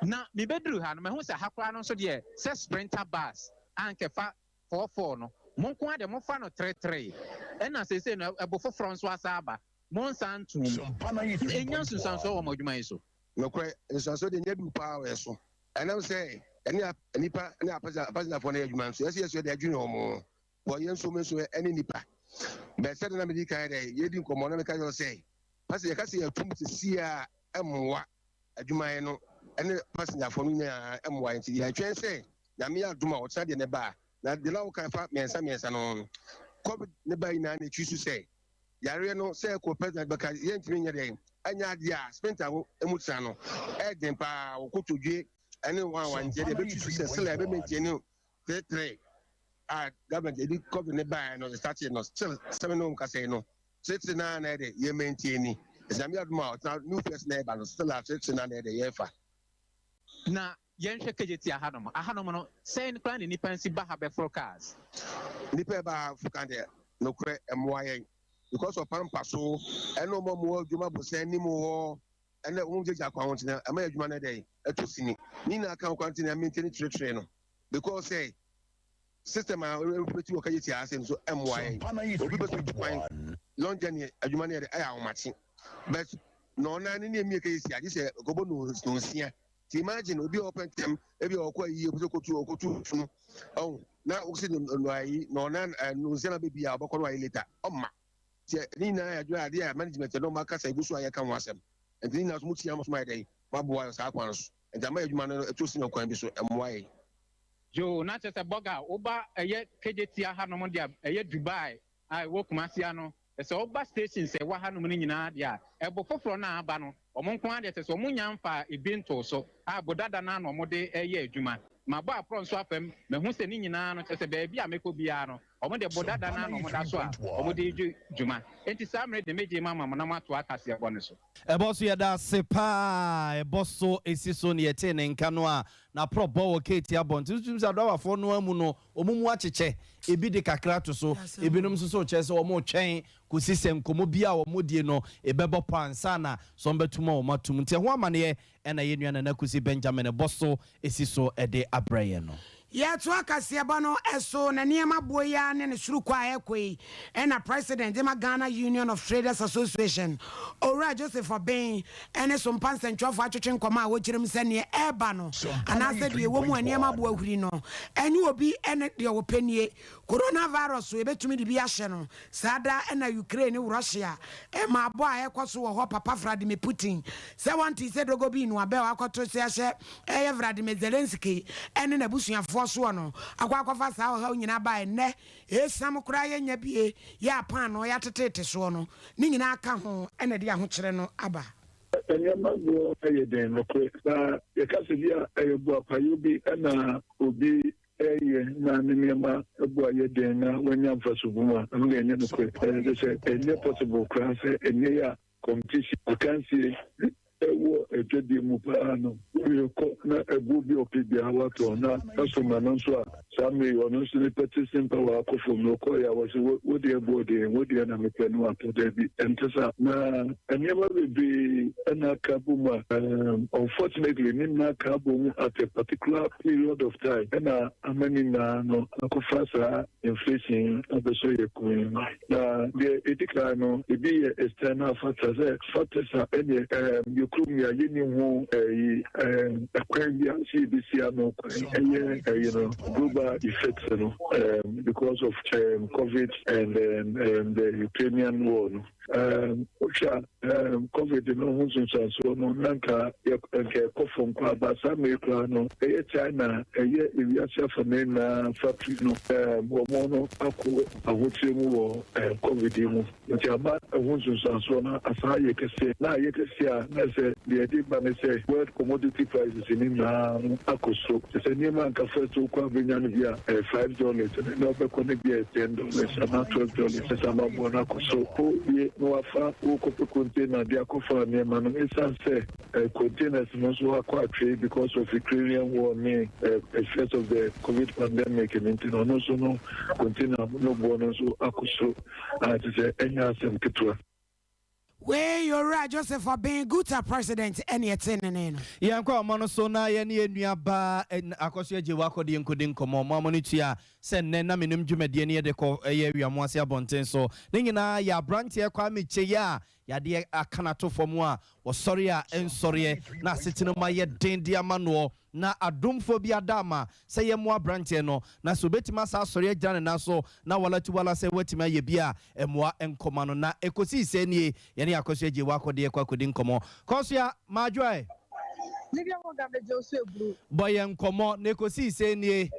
Na mebɛduru ha no, mahu sɛ ha koraa no nso deɛ sɛ sprinter bus a anka ɛfa 44 no, mo nko ara deɛ mofa no tretree, ɛna seesei no ɛbo foforɔ nso asan aba, monsan ntoom. Ɛnnya nsunsuansoɔ wɔ mo adwuma yi so? Nokorɛ, nsunsuansoɔ deɛ ɛnya duru paa wɔ yɛn so. Ɛnam sɛ yɛne nnipa ne apasegyafoɔ no yɛ adwuma nso, yɛsɛ yɛsua deɛ adwene wɔn ho, wɔ yɛn nso nso ɛne nnipa. Bɛ sɛdeɛ na medi kan dɛ yɛdi nkɔmmɔ na meka kyerɛ sɛ, pasɛ yɛka sɛ yɛtum sesie a ɛmmoa adwumayɛ no ɛne pasengyafoɔ no nyinaa ɛmmoa nti yɛtwɛn sɛ Nyame yɛ adom a ɔkyena deɛ ne ba a, na deɛ na woka fa mmiɛnsa mmiɛnsa no ho no, Covid ne ba nyinaa na ɛtwi so sɛ yareɛ no sɛ ɛkɔ president bɛka yɛntumi nyɛ dɛn ɛnyɛ adeɛ a spinta ho mu tena no ɛden paa wɔ kotodwe ɛne wɔn a wɔn nti ɛdeɛ ɛbɛtwi so sɛ sila ɛbɛmɛntie ne teretere a government ɛdi Covid ne baeɛ no ɛstarteɛ no still sɛme ne wɔn kasa yi no teretere naa na ɛde yɛmɛntie ni ɛsɛ Nyame yɛ adom a ɔtena new first na ɛba no still a teretere naa na ɛde yɛfa. Na Yɛnhwɛ Kejetia hanom. Ahanom no, sɛn koraa na nnipa nsi ba ha bɛforo cars? Nnipa ɛba ha foro car deɛ, nokorɛ ɛmmoa yɛn because of pampa so ɛne wɔn a wɔwɔ adwuma aborosan anim hɔ ɛne wɔn gyagya kwan ho nti no ɛma yɛn adwuma no ɛdɛn ɛtɔ sini. Ne nyinaa ka ho koraa nti na maintain kyerɛkyerɛ no because sɛ system a ɛrepreti wɔ Kejetia ha sei no nso ɛmmoa yɛn. Obi bɛtumi tu kwan long journey adwuma no yɛ dɛ ɛyɛ ahomakye but na ɔnan ne ne ɛmie Kejetia gye sɛ ɛkɔbɔ nonsia. Nti imagine obi a ɔpɛ ntɛm, ebi a ɔkɔ ayi, ɔpɛ sɛ ɔkɔtu ɔkɔtu funu, ɔho na wosi no no ayi na ɔna no nsia na bɛbi a ɔbɛkɔ no ayi later, ɔmma. Nti ne nyinaa yɛ adwene adeɛ a management no ɔmo akasa egu so a yɛka ho asɛm. Nti ne nyinaa so mo tia mo so mo ayɛ dɛn, mo aboa yɛn saa kwan no so. Nti ama yɛ adwuma no ɛtɔ sin wɔ kwan bi so, ɛmmoa yɛn. Yoo na kyerɛ sɛ bɔga woba ɛyɛ kejetia hanom deɛ ɛyɛ Dubai a ɛwɔ Kumasi ha no Sɛ woba stations a ɛwɔ hanom no nyinaa deɛ a, ɛbo foforɔ no a aba no, wɔn nko ara deɛ kyerɛ sɛ wɔnnya mfaa ebi ntoo so a bo dada no ara na wɔde reyɛ adwuma. Mabɔ aporɔ nso afa mu, mahu sɛ ne nyinaa no, kyerɛ sɛ baabi a mɛkɔ biara no, wɔn deɛ bo dada no ara na wɔda so a wɔde redi dwuma. Enti saa mmerɛ deɛ mɛgye mu ama mo na moatoa kaseɛbɔ no so. Ɛbɔ so yɛda ase paa ɛbɔ so ɛsi so ne yɛtee ne nka no a n'aporɔ bɔ wɔ keeti abɔnten so tumi sɛ adrawafoɔ no ara mu no Wɔn mu akyekyɛ, ebi de kakra to so, ebinom nso so kyerɛ sɛ wɔretwɛn kɔsi sɛ nkɔmmɔ bi a wɔdie no bɛbɔ pɔ ansa na sɛ wɔbɛtom a wɔatom. Nti ɛho amaneɛ na yɛn nua Nana Kusi Benjamin bɔ so si so de abrɛ yɛn no. Yɛtoa kaseɛbɔ no so na nneɛma boɔ yi ara ne ne soro kɔ a ɛrekɔ yi na President de ma Ghana Union of Traders Association, Owura Joseph Obeng ne Sompa nsɛntwerɛfoɔ atwetwe nkɔmmɔ a wɔkyerɛ mu sɛ neɛ ɛreba no anaasɛ deɛ ɛwɔ mu a nneɛma bo ahuri no ɛnyɛ obi ne deɛ ɔpɛ nie. Coronavirus so yɛbɛtumi de bi ahyɛ no saa da na Ukraine ne Russia mmaabɔ a ɛrekɔ so wɔ hɔ Papa Vladimir Putin sɛ wɔntee sɛ dogo bi noa bɛl akɔto se ahyɛ ɛyɛ Vladimir Zelensky ne n'abusuafoɔ soɔ no akɔ akɔfa saa ɔhaw nyinaa ba ɛnnɛ Esiam koraa yɛnya bie yɛ a paanoo yɛateteete soɔ no, ne nyinaa ka ho na ɛde ahokyerɛ no aba. Nneɛma boɔ yɛ den nokorɛ. Na yɛka sɛ bi a ɛyɛ boapayɔ bi na obi reyɛ na ne nneɛma bo ayɛ den na wanya mfaso bom a, ɛno deɛ ɛnyɛ nokorɛ. Ɛyɛ sɛ ɛnyɛ possible koraa sɛ ɛnnɛ yi a Competition, akansie wɔ adwadie mu paa no, rekɔ na ɛboɔ bi a ɔpɛ biara watɔ na customer no nso a saa mmerɛ yi ɔno nso ne purchasing power akɔ fam no ɔkɔeɛ a wɔse wo deɛ boɔ den, wo deɛ na mepɛ no watɔ. Daabi, ɛnte saa. Na nneɛma bebree na aka abɔ mu a unfortunately ne nyinaa aka abɔ mu at a particular period of time ɛna ama ne nyinaa no akɔfa saa inflation abɛsɔ yɛn kɔn yi. Na deɛ ɛdi kan no, ebi yɛ external factors, sɛ factors a ɛneɛ you Yɛ kurom yi a yɛnni ho ɛyi ɛkwan bi a sɛ yɛbɛsi ano kwan ɛyɛ ɛyi no global effects no because of covid and the Ukrainian war no. Wohwɛ a covid no ho nsunsuansoɔ no na nka nka ɛkɔ fam koraa ba saa mmere koraa no ɛyɛ China ɛyɛ ewiase afanan nyinaa factory no wɔn no akɔ ahokyere mu wɔ covid yi mu. Nti ama ɛho nsunsuansoɔ no asan ayɛ kɛseɛ, na ayɛ kɛseɛ a na sɛ deɛ ɛde ba ne sɛ world commodity prices no nyinaa no akɔ soro. Kyerɛ sɛ nneɛma a anka first wokɔ a wobɛnya no bi a ɛyɛ $5 no, ɛnnɛ wobɛkɔ no bi a ɛyɛ $10 anaa $12. Kyerɛ sɛ ama boɔ no akɔ soro. Wowie na wafa wokɔpɛ container de akɔfa nneɛma no, ɛsiane sɛ containers no nso akɔ atwee because of Ukrainian war ne effect of the covid pandemic no nti no, ɔno nso no container no boɔ no nso akɔ soro. A kyerɛ sɛ ɛnyɛ asɛm ketewa. Wei yɛ Owura Joseph Obeng, Guta President ɛne ɛte ne nne no. Yɛnkɔ ɔmɔ no so na yɛne yɛn nua baa Akɔso Agyewa Akɔdeɛ nkɔdi nkɔmmɔ. Mo a mo ani tua sɛ nnɛ na menim dwumadie no yɛde kɔ ɛyɛ Wiamoase abɔnten so. Ne nyinaa yɛ abranteɛ Kwame Kyei a yadeɛ aka no ato fam a ɔsɔre a ɛnsɔreɛ na asetena mu ayɛ den de ama noɔ. Na adomfoɔ bi ada ama sɛ yɛmmoa aberanteɛ no, na sɛ ɔbɛtumi asan asɔre agyina ne nan so na walatu wala sɛ watumi ayɛ bi a, mmoa nkɔma no. Na ɛkɔsii sɛ nie, yɛne Akosua Gyei wɔ akɔdeɛ kɔ akɔdi nkɔmmɔ. Kosua, Madwoɛ! Livia Morgan bɛgye wo so aburu. Bɔ yɛn nkɔmmɔ, na ɛkɔsii sɛ nie.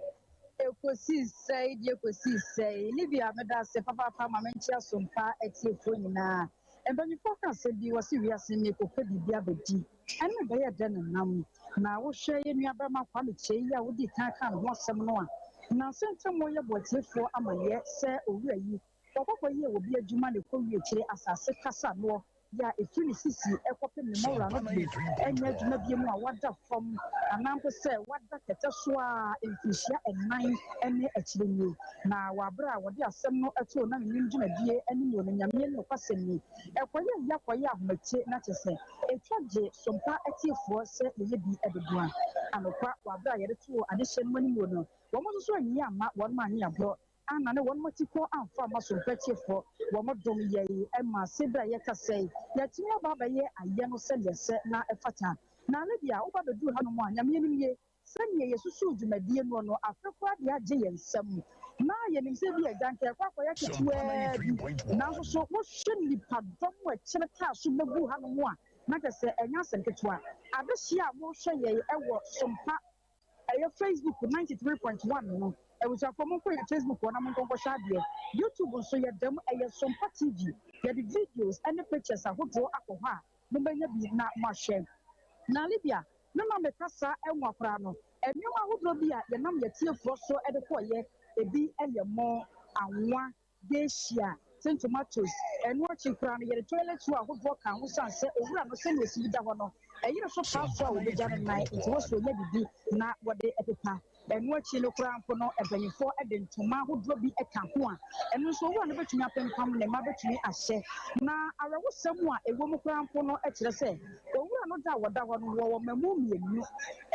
Ɛkɔsii sɛe deɛ ɛkɔsii sɛe. Livia, meda ase papaapa ma menkyea Sompa atiefoɔ nyinaa. Mpanyinfoɔ ka asɛm bi, wɔse wiase meekɔpɛ biribi abɛdi. Ɛno bɛyɛ dɛn na nam? Na wohwɛ yɛn nuabarima Kwame Kyei yi a wodii kan kaa ne ho asɛm no a, nnansa ntam wɔreyɛ boatiefoɔ amanneɛ sɛ owura yi, wɔkɔ kɔyɛɛ obi adwuma na ɛkɔwie akyire asase kasa noɔ yɛ a ɛfiri ne sisi kɔpem ne mmɔwra no deɛ ɛnyɛ adwuma biom a wada fam anaa mpo sɛ wada kɛtɛ so ara mfirihyia nnan ne akyire nie. Na wɔ aberɛ a wɔde asɛm no too na menim dwumadie anim wɔ no Nyame anim nokwasɛm ni, ɛkɔyɛɛ ya kɔyɛɛ ahometeɛ na kyerɛ sɛ Etwa gye sompa atiefoɔ sɛ yɛyɛ bi de boa. Anokwa, wɔ aberɛ a yɛde too adehyeɛ no anim no, wɔn nso so anyi amma wɔn annye aborɔ, annane wɔn atikɔ amfa amma sompa atiefoɔ. Wɔn dom yɛn ma se berɛ a yɛrekasa yi, yɛatumi aba abɛyɛ ayɛ no sɛdeɛ ɛsɛ na ɛfata. Na Lydia, woba bɛduru hanom a, Nyame anim nie, Sɛdeɛ yɛsusuu dwumadie noɔ no, afe koraa deɛ agye yɛn nsam. Na yɛnim sɛ ebia agya anka yɛkɔ akɔyɛ ketewaa bi, nanso so wohwɛ nnipadɔm a ɛkyere kaa so bɛgu hanom a, na kyerɛ sɛ ɛnyɛ asɛm ketewa. Adehyeɛ a mohwɛ yɛn wɔ Sompa, ɛyɛ Facebook 93.1 no, abusuafoɔ monkɔ yɛn Facebook hɔ na monkɔ nkɔhwɛ adeɛ. YouTube nso yɛda mu, ɛyɛ Sompa TV. Yɛde videos ne pictures ahodoɔ akɔ hɔ a mobɛnya bi na moahwɛ. Na Libya no na meka saa nwa koraa no, nnoɔma ahodoɔ bi a yɛnam yɛatiefoɔ so de kɔeɛ, ebi yɛ mo, anwa, geisha, tin tomatoes, ɛno akyi koraa no yɛde toilet roll ahodoɔ kaa ho sane sɛ owura no sɛdeɛ ɔsi da hɔ no, ɛyere so paa so a wɔbɛgya no nan nti wɔ sɛ ɔnya biribi na wɔde pepa. Ɛno akyi no koraa mpo no, mpanyimfoɔ de ntoma ahodoɔ bi ka ho a, ɛno nso owura no bɛtumi apempam, ne mma bɛtumi ahyɛ. Na awerɛhosɛm a ɛwɔ mu koraa mpo no kyerɛ sɛ, owura no da a wɔda hɔ no, wɔwɔ mmamu mmienu.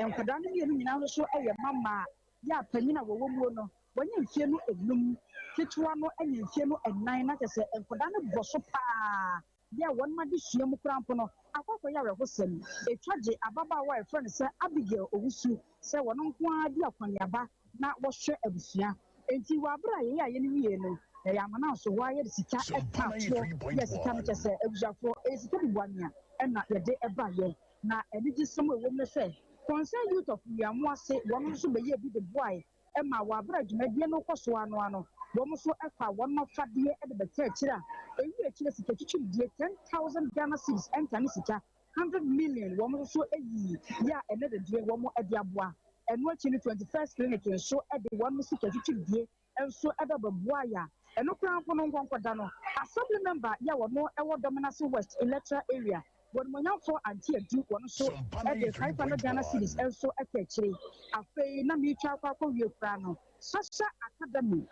Nkwadaa no mmienu nyinaa nso yɛ mma mmaa. Yɛ a panin a wɔwɔ muo no, wanya mfeɛ no nnum, ketewa no anya mfeɛ no nnan, na kyerɛ sɛ nkwadaa no bɔ so pa ara. Yɛ wɔn adesua mu koraa mpo no akɔ akɔyɛ awerɛhosɛm. Etwa gye ababaawa a wɔfrɛ no sɛ Abigail Owusu sɛ wɔn nko ara di akɔneaba na wɔhwɛ abusua. Enti wɔ bere a yɛyɛɛ ayɛ no wiei no, yɛyɛ amana nso hɔ ara yɛde sika kaa toɔ yɛɛ sika no kyɛ sɛ abusuafoɔ ɛyɛ sika bi boa nea ɛna yɛde baeɛ. Na anigyesɛm a ɛwɔ mu ne sɛ Concerned Youth of Wiamoase wɔn nso bɛyɛɛ bi de boae ma wɔ bere a dwumadie no rekɔ so ara no ara no, wɔn nso faa wɔn afadeɛ de bɛkaa akyire a ɛwie akyire sika twitwiridie 10,000 Ghana cedis ɛnka ne sika 100 million wɔn nso yii yɛ a ɛnɛ da deɛ wɔn de aboa. Ɛno akyi no 21st Clinic nso de wɔn sika twitwiridie nso ba bɛboaeɛ a ɛno koraa mpo no nkɔnkɔda no Assembly member yɛ a wɔn wɔ Dominase West Electoral Area Wɔnimonyamfoɔ Auntie Adu wɔn nso de 500 Ghana cedis nso ka akyire. Afei na meretwa akɔ akɔwie koraa no, Sasha Academy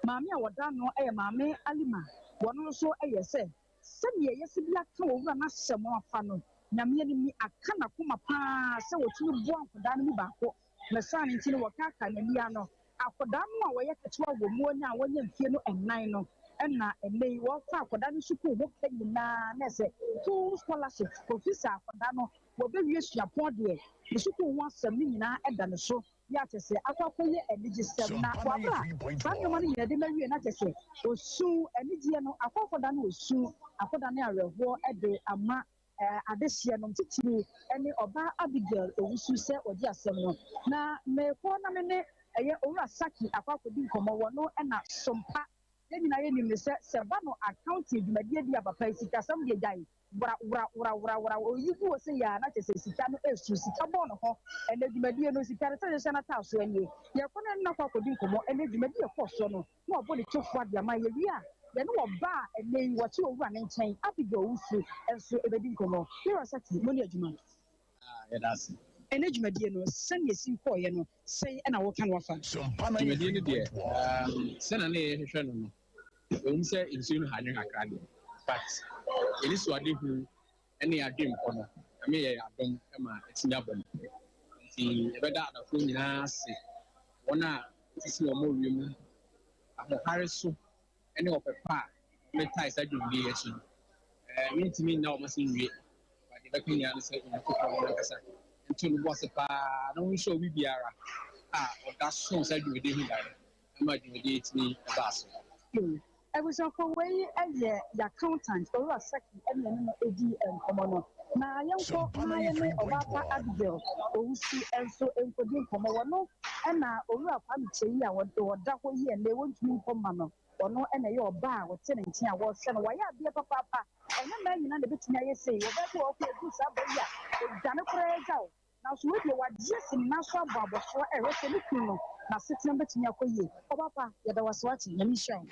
maame a wɔda ano yɛ Maame Alima, wɔn nso yɛ sɛ sɛdeɛ yɛasi de aka Owura no asɛm afa no, Nyame anim ni, aka n'akoma pa ara sɛ wɔtumi boa nkwadaa no mu baako. Ne saa no nti no wɔkaakaa n'ani ano. Akwadaa no a ɔyɛ ketewa wɔ mu no a wanya mfie no nnan no Ɛna ɛnnɛ yi wɔfa akwadaa no sukuu ho ka nyinaa na ɛsɛ full scholarship kɔsi sɛ akwadaa no wɔbɛwie suapɔn deɛ, ne sukuu ho asɛm no nyinaa da ne so. Yɛ a kyerɛ sɛ akɔ akɔyɛ anigyesɛm na wɔ aberɛ a saa nnoɔma no nyinaa de ma wie na kyerɛ sɛ osu, anigyeɛ no akɔ akɔdane osu, akɔdane awerɛhoɔ de ama adehyeɛ nom, titiriw ne ɔbaa Abigail Owusu sɛ ɔgye asɛm no. Na merekɔ na me ne ɛyɛ Owura Saki akɔ akɔdi nkɔmmɔ, wɔno na Sompa. Yɛn nyinaa yɛnim no sɛ, sɛ ɛba no accounting dwumadie bi a papa yi sikasɛm deɛ gyae wra wra wra wra wra ɔyi gu hɔ sei ara na kyerɛ sɛ sika no ɛresu, sika bɔ ne ho. Ɛnnɛ dwumadie no sika no sɛdeɛ ɛhyɛ n'ataasoɔ nie. Yɛrekɔ na yɛne no akɔ akɔdi nkɔmmɔ ɛnnɛ dwumadie a ɛkɔɔ soɔ no na wabɔ ne tofoa de ama. Yɛwie a, yɛne ɔbaa a ɛnnɛ yi wɔte owura no nkyɛn, Abigail Owusu, nso bɛdi nkɔmmɔ. Yɛwura Saki, mo ne adwuma. Ah, yɛda ase. Ɛnnɛ dwumadie no, sɛdeɛ ɛsi kɔeɛ no, sɛn na woka no afa? Dwumadie no deɛ, um, sɛnea na yɛhwehwɛ no no, ɛwom sɛ nsuo no ha adwene kakra deɛ, but yɛn anisoadehu ne yɛn adwempɔ no, Nyame yɛɛ yɛn adom ma atumi aba mu. Nti yɛbɛda adɔfoɔ nyinaa ase, wɔn a wɔsisi wɔn wɔ wiem ahoɔhare so ne ɔpɛ pa a wɔde tae saa dwumadie yi akyi no. Ɛɛ, mentumi nna wɔn ase nwie, but deɛ ɛbɛka nyinaa ne sɛ Onyankopɔn no ankasa nto ne bo ase paa na ɔnhyɛ obi biara a ɔda so saa dwumadie ho daeɛ no ma dwumadie yi tumi baa so. Abusuafo, wei yɛ y'accountant, Owura Saki ne yɛne no dii nkɔmmɔ no. Na yɛnkɔ na yɛne Ɔbaapa Abigail Owusu nso nkɔdi nkɔmmɔ. Wɔno na Owura Kwame Kyei a ɔda hɔ yi ɛnnɛ, wɔntumi nkɔ mma no. Ɔno na ɛyɛ ɔbaa a ɔte ne nkyɛn a wɔhwɛ no. Wayɛ adeɛ papaapa. Ɛnyɛ mmaa nyinaa na ɛbɛtumi ayɛ sei. Ɔbaa bi wɔ hɔ koraa a ɛduru saa berɛ yi a, ɔdwane koraa gya wo. Nanso wei deɛ wagye asi ne nan so abɔ abɔsoɔ rehwɛ sɛ ne kunu no n'asetena bɛtumi akɔ yie. Ɔba pa, yɛda wo ase wate, Nyame nhyira wo.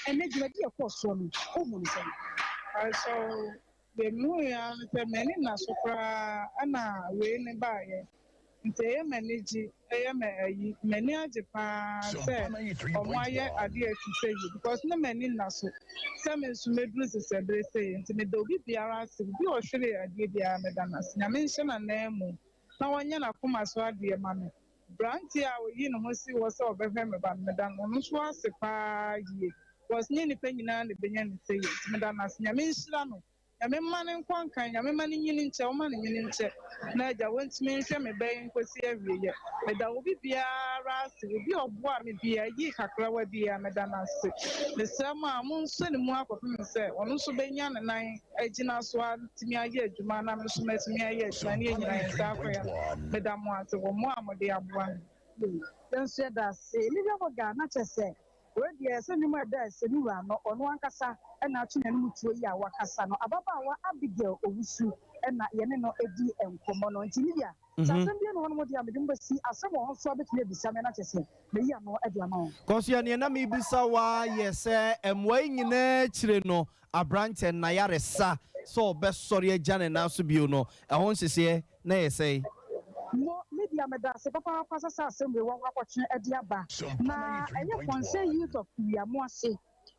Ɛnnɛ dwumadi a ɛkɔɔ soɔ no, wohuu no sɛn? Pakyɛw, deɛ mehuiɛ ara ne sɛ m'ani nna so koraa ɛna wei no baeɛ. Nti ɛyɛ me anigye, ɛyɛ me ayi, m'ani agye paa sɛ ɔmo ayɛ adeɛ a ɛte sɛ yi because na m'ani nna so sɛ me nso mɛduru sesɛbere sei nti meda obi biara ase, obi a ɔhweree adeɛ biara meda no ase. Nyame nhyɛ n'ananmu na ɔnyɛ n'akoma so adeɛ ma no. Branteɛ a ɔyii ne ho sii hɔ sɛ ɔbɛhwɛ me ba no meda no ɔno nso ase paa yie because nyɛ nnipa nyinaa na ɛbɛnya ne sɛyie nti meda no ase. Nyame nhyira no. Nyame mma no nkɔ nkan, Nyame mma no nyini nkyɛ, ɔmma no nyini nkyɛ, na Agya wɔntumi nhwɛ me ba yi nkɔsi awieɛ. Meda obi biara ase, obi a ɔboaa me biara, yii kakrawa biara, meda no ase. Mesrɛ mo a monsɔ ne mu akɔpem sɛ ɔno nso bɛnya ne nan agyina so atumi ayɛ adwuma na me nso matumi ayɛ adwuma ne yɛn nyinaa yɛn nsa akɔ yɛn ano. Meda mo ase wɔ mmoa a mode aboa me. Yɛn nso yɛda ase. Olivia Morgan, na kyerɛ sɛ Wei deɛ, sɛ nnwom a ɛda ɛsɛ ne wura no, ɔno ankasa na ato n'anom tuo yi a wakasa no. Ababaawa Abigail Owusu na yɛne no di nkɔmmɔ no. Nti Lydia, sɛ asɛm bi nni hɔnom deɛ a, mede mo bɛsi. Asɛm wɔ hɔ nso a, wobɛtumi abisa me na kyerɛ sɛ mayi ano de ama wo. Kɔsoa, nea na mebisa wo ara yɛ sɛ mmoa yi nyinaa akyire no, aberanteɛ no n'ayaresa sɛ ɔbɛsɔre agyina ne nan so bio no, ɛho nhyehyeɛ na ɛyɛ sɛn? Mo media medase papaapa sɛ saa asɛm wei wakɔ akɔtwe de aba na ɛyɛ concern youth of Wiamoase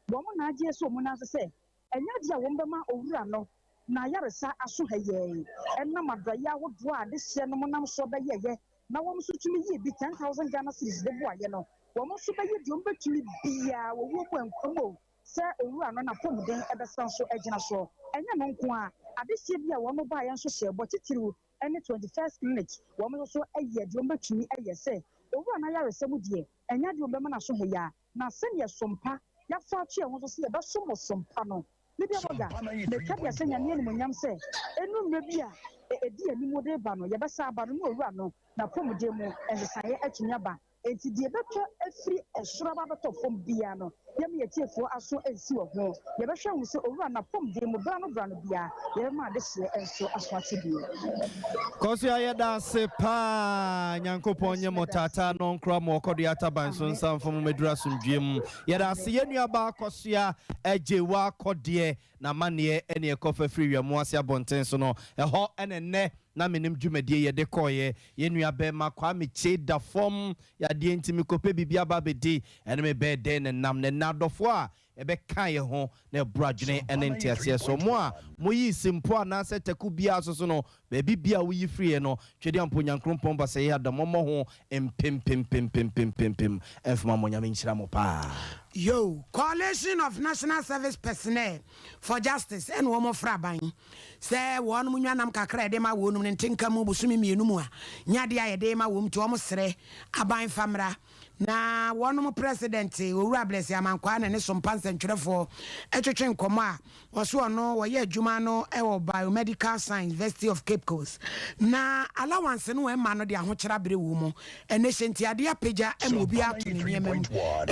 wɔn na agye asi wɔn nan ase sɛ ɛnyɛ adeɛ a wɔn bɛma owura no n'ayaresa aso ha yɛɛ ɛnam adɔeɛ ahodoɔ a adehyeɛ nom nam soɔ bɛyɛeɛ na wɔn nso tumi yii bi 10,000 Ghana cedis de boaeɛ no wɔn nso bɛyɛ deɛ wɔn bɛtumi biara wɔ wuo mu nkwa mu o sɛ owura no n'apɔmuden bɛsan so agyina soɔ. Ɛnyɛ ɛno nko ara, adehyeɛ bi a wɔn baeɛ nso hyɛɛ bɔ titiriw ne 21st Clinic, wɔn nso so yɛ deɛ wɔbɛtumi yɛ sɛ owura no ayaresa mu deɛ, ɛnyɛ adeɛ wɔbɛma no aso heyaa, na sɛdeɛ som pa yɛafa ato yɛn ho so sɛ yɛbɛsom mo som pa no. Lydia Morgan, Meka de ahyɛ Nyame animuonyam sɛ ɛnnu mmerɛ bi a ɛdi anim de reba no, yɛbɛsan aba no na owura no n'apɔmuden mu nsesaeɛ atumi aba. Enti deɛ ɛbɛtɔ afiri soro aba abɛtɔ fam biara no, yɛmma yɛn atiefoɔ aso nsi wɔ ho. Yɛbɛhwɛ ahunu sɛ Owura no apɔmuden mu berɛ ano berɛ ano biara, yɛbɛma adehyeɛ nso aso ate bio. Kɔsoa yɛda ase paa Nyankopɔn nye mo taataa na ɔnkora mo ɔkɔdoɛ ataban so nsa mfa mo mɛduru asomdwoeɛ mu yɛda ase yɛn nua baa Kɔsoa Agyewa Kɔdeɛ N'amanneɛ ne ɛkɔfa firi Wiamoase abɔnten so no, ɛhɔ na ɛnnɛ na menim dwumadie yɛde kɔeɛ. Yɛn nua bɛɛma Kwame Kyei da fam yadeɛ nti mekɔpɛ biribi aba abɛdi, ɛne me bɛɛ dɛn na ɛnam. Na ɛnnɛ adɔfoɔ a ɛbɛka yɛn ho na ɛboro adwene ne nteaseɛ so. Mo a moyii simpo anaasɛ taku biara so so no, baabi biara a woyi firiiɛ no, Twedeampo Nyankrompɔn Basɛyɛ Adamommɔ ho mpempempempempempempem mfoma mo. Nyame nhyira mo paa. Yo, Coalition of National Service Personnel for Justice ɛna wɔn frɛ aban sɛ wɔnom nwa nam kakra a yɛde ma wɔnom no nte nka mu bosome mmienu mu a nyɛ adeɛ a yɛde rema wɔn nti wɔn srɛ aban fa mmra na wɔnom President Owura Blessing Amankwaa na ne sompa nsɛntwerɛfoɔ twetwe nkɔmmɔ a ɔso ɔno wɔyɛ adwuma no wɔ Biomedical Science University of Cape Coast na allowance no ɛma no de ahokyerɛ abrɛ wɔ mu ɛnɛ hyɛ nti adeɛ apagya ma obiara ato ne nneɛma mu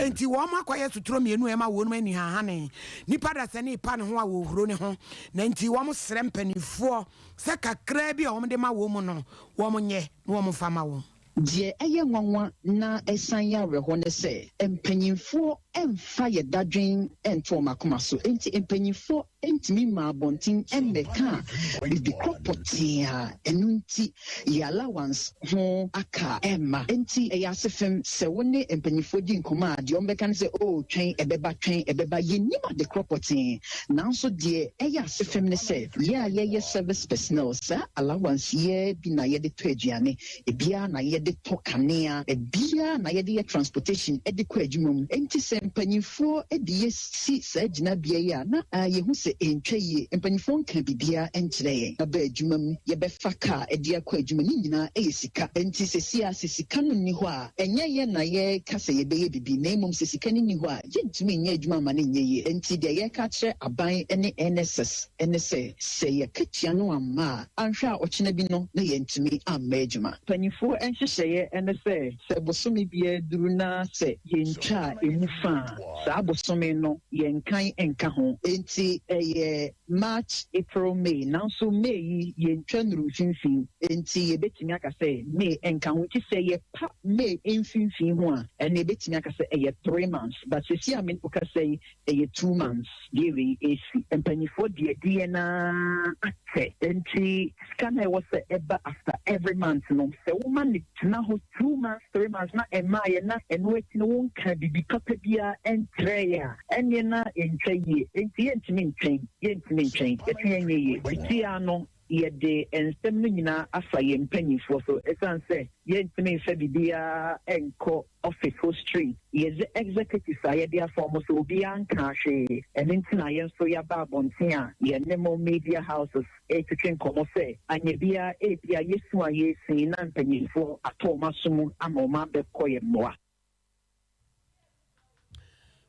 enti wɔn akɔyɛ sotoro mmienu ɛma wɔnom ani hahane nipa dasani pa ne ho a wɔhuro ne ho na nti wɔn srɛ mpaninfoɔ sɛ kakraa bi a wɔn de ma wɔn mu no wɔn nyɛ na wɔn mfa ma wɔn. Deɛ ɛyɛ nwanwa na ɛsan yɛ awerɛhoɔ ne sɛ, mpanimfoɔ mfa yɛn dadwen nto wɔn akoma so. Enti mpanimfoɔ ntumi mmaa abɔnten mmɛkaa biribi korɔ pɔtee a ɛno nti yɛn allowance ho aka mma. Enti ɛyɛ asefem sɛ wo ne mpanimfoɔ di nkɔmmɔ a, deɛ wɔbɛka ne sɛ, Oh, twɛn, ɛbɛba, twɛn, ɛbɛba. Yɛnnim ade korɔ pɔtee. Nanso deɛ ɛyɛ asefem ne sɛ, yɛn a yɛyɛ service personnel, saa allowance yi ara bi na yɛde tɔ aduane, Ebiara na yɛde tɔ kanea, ebiara na yɛde yɛ transportation de kɔ adwuma mu. Enti sɛ mpanyimfoɔ de yɛ si saa gyinabea yi a, na yɛhu sɛ ɛntwa yie. Mpanyimfoɔ nka biribiara nkyerɛ yɛn. Yɛba adwuma mu, yɛbɛfa car de akɔ adwuma, ne nyinaa yɛ sika. Enti seesei ara sɛ sika no nni hɔ a, ɛnyɛ yɛn na yɛreka sɛ yɛbɛyɛ biribi, na mmom sɛ sika no nni hɔ a, yɛntumi nyɛ adwuma mma no nyɛ yie. Enti deɛ yɛreka akyerɛ aban ne NSS ne sɛ, sɛ yɛakatua no amma a, anhwɛ a ɔkyena bi no na yɛantumi amma adwuma. Mpanimfoɔ nhyehyɛeɛ ne sɛ, sɛ bosome biara duru na sɛ yɛntwaa ɛmu fa a, saa bosome no yɛnkan nka ho. Enti ɛyɛ March, April, May, nanso May yi yɛntwa nnuru mfimfini, enti yɛbɛtumi aka sɛ May nka ho. Nti sɛ yɛpa May mfimfini ho a, ɛnna yɛbɛtumi aka sɛ ɛyɛ three months. But seesei a me ne wo kasa yi, Ɛyɛ 2 months deɛ wei ɛresi. Mpanyinfoɔ deɛ adi yɛn ara akyɛ. Nti sika no a ɛwɔ sɛ ɛba after every month no, sɛ woma no tena hɔ 2 months, 3 months na ɛmmaeɛ na ɛno akyi no wonkaa biribi papa biara nkyerɛɛ yɛn a, ɛnneɛ na ɛntwa yie. Nti yɛntumi ntwɛn, yɛntumi ntwɛn, yɛtwe yɛnyɛ yie. Seesei ara no yɛde nsɛm no nyinaa afa yɛn mpanyinfoɔ so ɛsiane sɛ yɛntumi mfa biribiara nkɔ office hɔ straight. Yɛdze executives a yɛde afa wɔn so obiara nkaa hwee. Ɛno nti na yɛn nso yɛaba abɔnten a yɛne mo media houses retwetwe nkɔmmɔ sɛ anyɛ biara ebia yɛsu a yɛresu yi na mpanyinfoɔ atɔ wɔn aso mu ama wɔn abɛkɔ yɛn mmoa.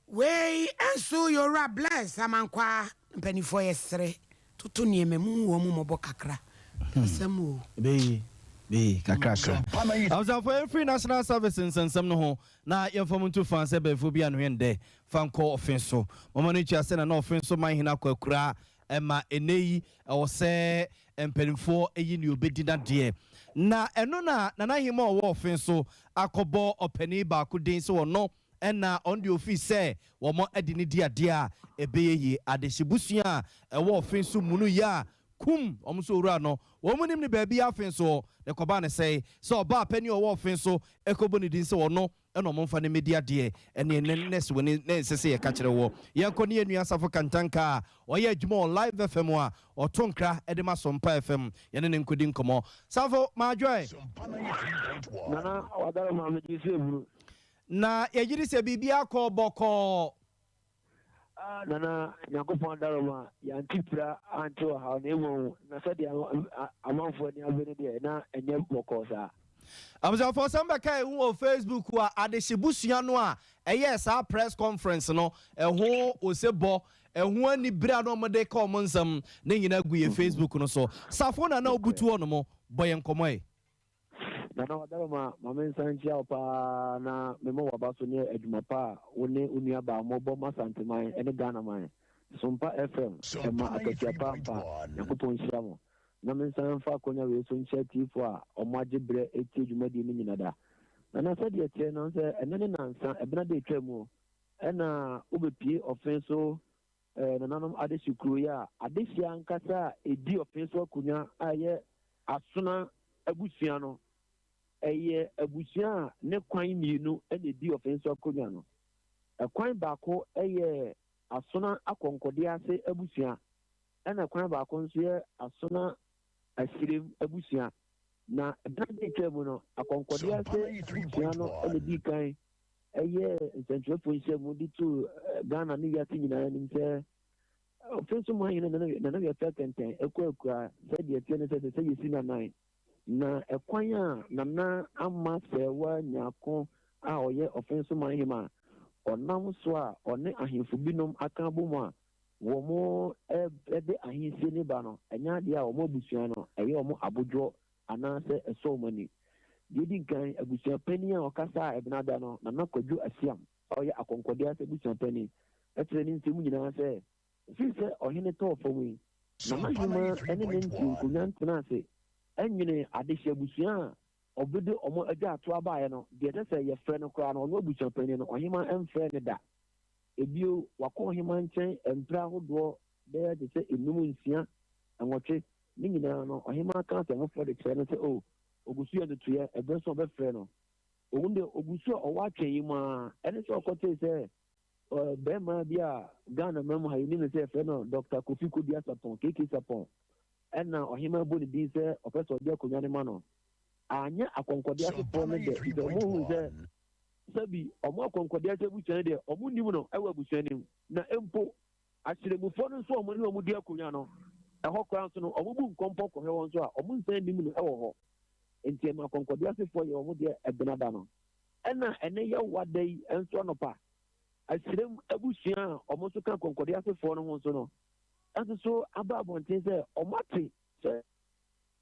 Wei nso Yowura Bless Amankwaa mpaninfoɔ yɛsrɛ toto nneɛma mu hu wɔn mmɔbɔ kakra asɛm o. Ɛbɛyɛ yie kakrakra. Abusuafoɔ yɛmfiri National Service nsɛnsɛm no ho na yɛmfa mo ntu faa sɛ bɛɛfoɔ bi anohwɛ ndɛ fa nkɔ ɔfe so. Momma no ntua sɛ Nana Ɔfe so man hene akɔ akuraa ɛma ɛnɛ yi ɛwɔ sɛ mpanimfoɔ yi nea ɔbɛdi n'adeɛ. Na ɛno na Nana Hema a ɔwɔ ɔfe so akɔbɔ ɔpanin baako din sɛ ɔno na ɔno deɛ ɔfiri sɛ wɔn adi no di adeɛ a ɛbɛyɛ yie. Adehye busua a ɛwɔ ɔfe so munu yɛ a kum wɔn nso owura no wɔn nim no baabi afe nso na ɛkɔbaa no sɛe sɛ ɔbaa panin a ɔwɔ ɔfe so ɛkɔbɔ ne din sɛ ɔno na wɔn mfa no mmɛdi adeɛ ɛneɛ nɛ nɛs wɔ ne na ɛnsɛ sɛ yɛka kyerɛ wɔ yɛnkɔ ne yɛn nua Asafo Kantanka a ɔyɛ adwuma wɔ Live FM a ɔto nkra de ma Sompa FM yɛne no nkɔdi nkɔmmɔ Safo Maadwoɛ. Nana wadaro ma megye sɛ eburu. Na yɛgyedi sɛ biribiara kɔɔ bɔkɔɔ. Ah, Nana, Nyankopɔn adarom a, yɛante pira ante ɔhaw, na mmom na sɛdeɛ amanfoɔ ani abere no deɛ, na ɛnyɛ bɔkɔɔ saa. Abusuafoɔ sɛ mobɛka ehu wɔ Facebook a, adehye busua no a ɛyɛɛ saa press conference no, ɛho osebɔ, ɛho anibere a na wɔde ka wɔn nsɛm ne nyinaa gu yɛn Facebook no so. Safo na na wobutu hɔ nom, bɔ yɛn nkɔmmɔ ɛ. Nana Wadaroma, ma me nsan nkyia wo paa na me mɔ w'aba so ne adwuma pa a wo ne wo nua baa mo bɔ ma Asanteman ne Ghana man. Sompa FM ɛma akatua pa ampa. Nyankopɔn nhyira mo. Na me nsan mfa akonya wei so nkyia atiefoɔ a ɔmo agye berɛ ɛtie dwumadie no nyina da. Nana sɛdeɛ ɛteɛ no sɛ ɛnɛ ne nansa ɛbena da ɛtwa mu ɛna wobɛpie ɔfe so nananom adehye kuro yi a adehye ankasa a ɛdi ɔfe so akonwa a ɛyɛ Asona abusua no, ɛyɛ abusua a ne kwan mmienu na ɛdi ɔfe so akonwa no. Ɛkwan baako yɛ. Asona Akɔnkɔdeɛ ase abusua, ɛna kwan baako nso yɛ Asona Asirem abusua. Na berɛ bi atwa mu no, Akɔnkɔdeɛ ase abusua no na ɛdii kan yɛɛ nsɛntwerɛfoɔ nhyiamu de too Ghana ne wiase nyinaa anim sɛ Offinso Hene Nana Wiafia Kɛntɛn kɔ akura sɛ deɛ ɛteɛ ne sɛ ɛsɛ sɛ yɛsi no anan. Na ɛkwan a Nana Ama Serwaa Nyarko a ɔyɛ Ɔfenso Manhema a ɔnam so a ɔne ahemfo binom aka abom a wɔde ahensie no ba no, ɛnyɛ adeɛ a wɔn abusua no ɛyɛ wɔn abodwoɔ anaasɛ ɛsɔ wɔn ani. Deɛ ɛdi nkan, abusua panin a ɔkasaa Ɛbenada no, Nana Kwadwo Asiam a ɔyɛ Akɔnkɔdease abusua panin, kyerɛɛ ne nsɛm nyinaa sɛ, Ɛfiri sɛ ɔhene tɔɔ fam yi, Nana Hemaa ne ne nte nkonnwa ntenaa ase nwenee adehye abusua a ɔbede wɔn adwaatoa baeɛ no, deɛ ɛsɛ sɛ yɛfrɛ no koraa no, ɔno abusuapanin no, ɔhemaa mfrɛɛ no da. Ebio, wakɔ ɔhemaa nkyɛn mprɛ ahodoɔ bɛyɛ te sɛ nnum, nsia, nwɔtwe, ne nyinaa no, ɔhemaa ka asɛm foforɔ de kyerɛ no sɛ, oh, ɔgu so yɛ ntotoeɛ, ɛberɛ so a ɔbɛfrɛ no. Ɔhunu deɛ ɔgu so a ɔwɔ atwɛn yi mu ara, ɛne sɛ ɔkɔtee sɛ Barima bi a Ghana man mu ha yɛnim no sɛ yɛfrɛ no Dɔkta Kofi Kodua Sarpong, KK Sarpong, ɛna ɔhemaa bɔ ne din sɛ ɔpɛ sɛ ɔde akonnwa no ma no. Anyɛ akɔnkɔde asefoɔ no dɛ, efisɛ wɔhuu sɛ sɛbi wɔn akɔnkɔde ase abusua no deɛ wɔnnim no wɔ abusua no mu, na mpo ahyerɛmufoɔ no nso a wɔne wɔn di akonnwa no, ɛhɔ koraa nso no wɔbu nkɔmpɔ kɔhwɛ wɔn nso a wɔnsan nnim no wɔ hɔ. Enti ɛma akɔnkɔde asefoɔ yɛ wɔn deɛ ɛbena da no. Ɛna ɛnnɛ Yawwa da yi nso anɔpa, Asirem abusua a wɔn nso ka Kɔnkɔde asefoɔ no ho nso no nso so aba abɔnten sɛ wɔate sɛ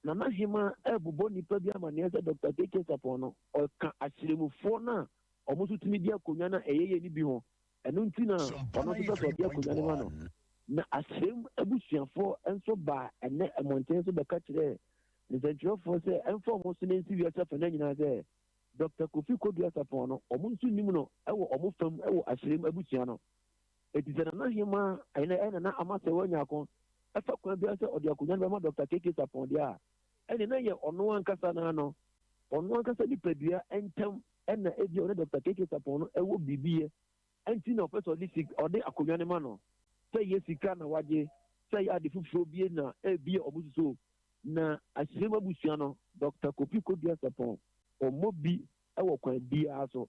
Nana Hema rebobɔ nnipa bi amanneɛ sɛ Dɔkta KK Sarpong no, ɔka Asiremfoɔ no a wɔn nso tumi di akonnwa no a ɛyɛ yie no bi ho. Ɛno nti na ɔno nso pɛ sɛ ɔde akonnwa no ma no. Na Asirem abusuafoɔ nso baa ɛnnɛ mmɔnten so bɛka kyerɛɛ nsɛntwerɛfoɔ sɛ ɛmfa wɔn so na ɛnsi wiase afanan nyinaa sɛ Dɔkta Kofi Kodua Sarpong no, wɔn nso nim no wɔ wɔn fam wɔ Ahyerem abusua no. Enti sɛ Nana Hemaa, ɛnɛ ɛyɛ Nana Ama Serwaa Nyarko, fa kwan biara sɛ ɔde akonnwa no bɛma Dɔkta KK Sarpong deɛ a, ɛnneɛ na ɛyɛ ɔno ankasa no ara no, ɔno ankasa nipadua ntam na ebia ɔne Dɔkta KK Sarpong no wɔ biribi yɛ nti na ɔpɛ sɛ ɔde sik ɔde akonnwa no ma no, sɛ ɛyɛ sika na wagye, sɛ ɛyɛ ade foforɔ bi na ebia wɔsusu. Na Ahyerem abusua no, Dɔkta Kofi Kodua Sarpong, ɔmmɔ bi wɔ kwan biara so.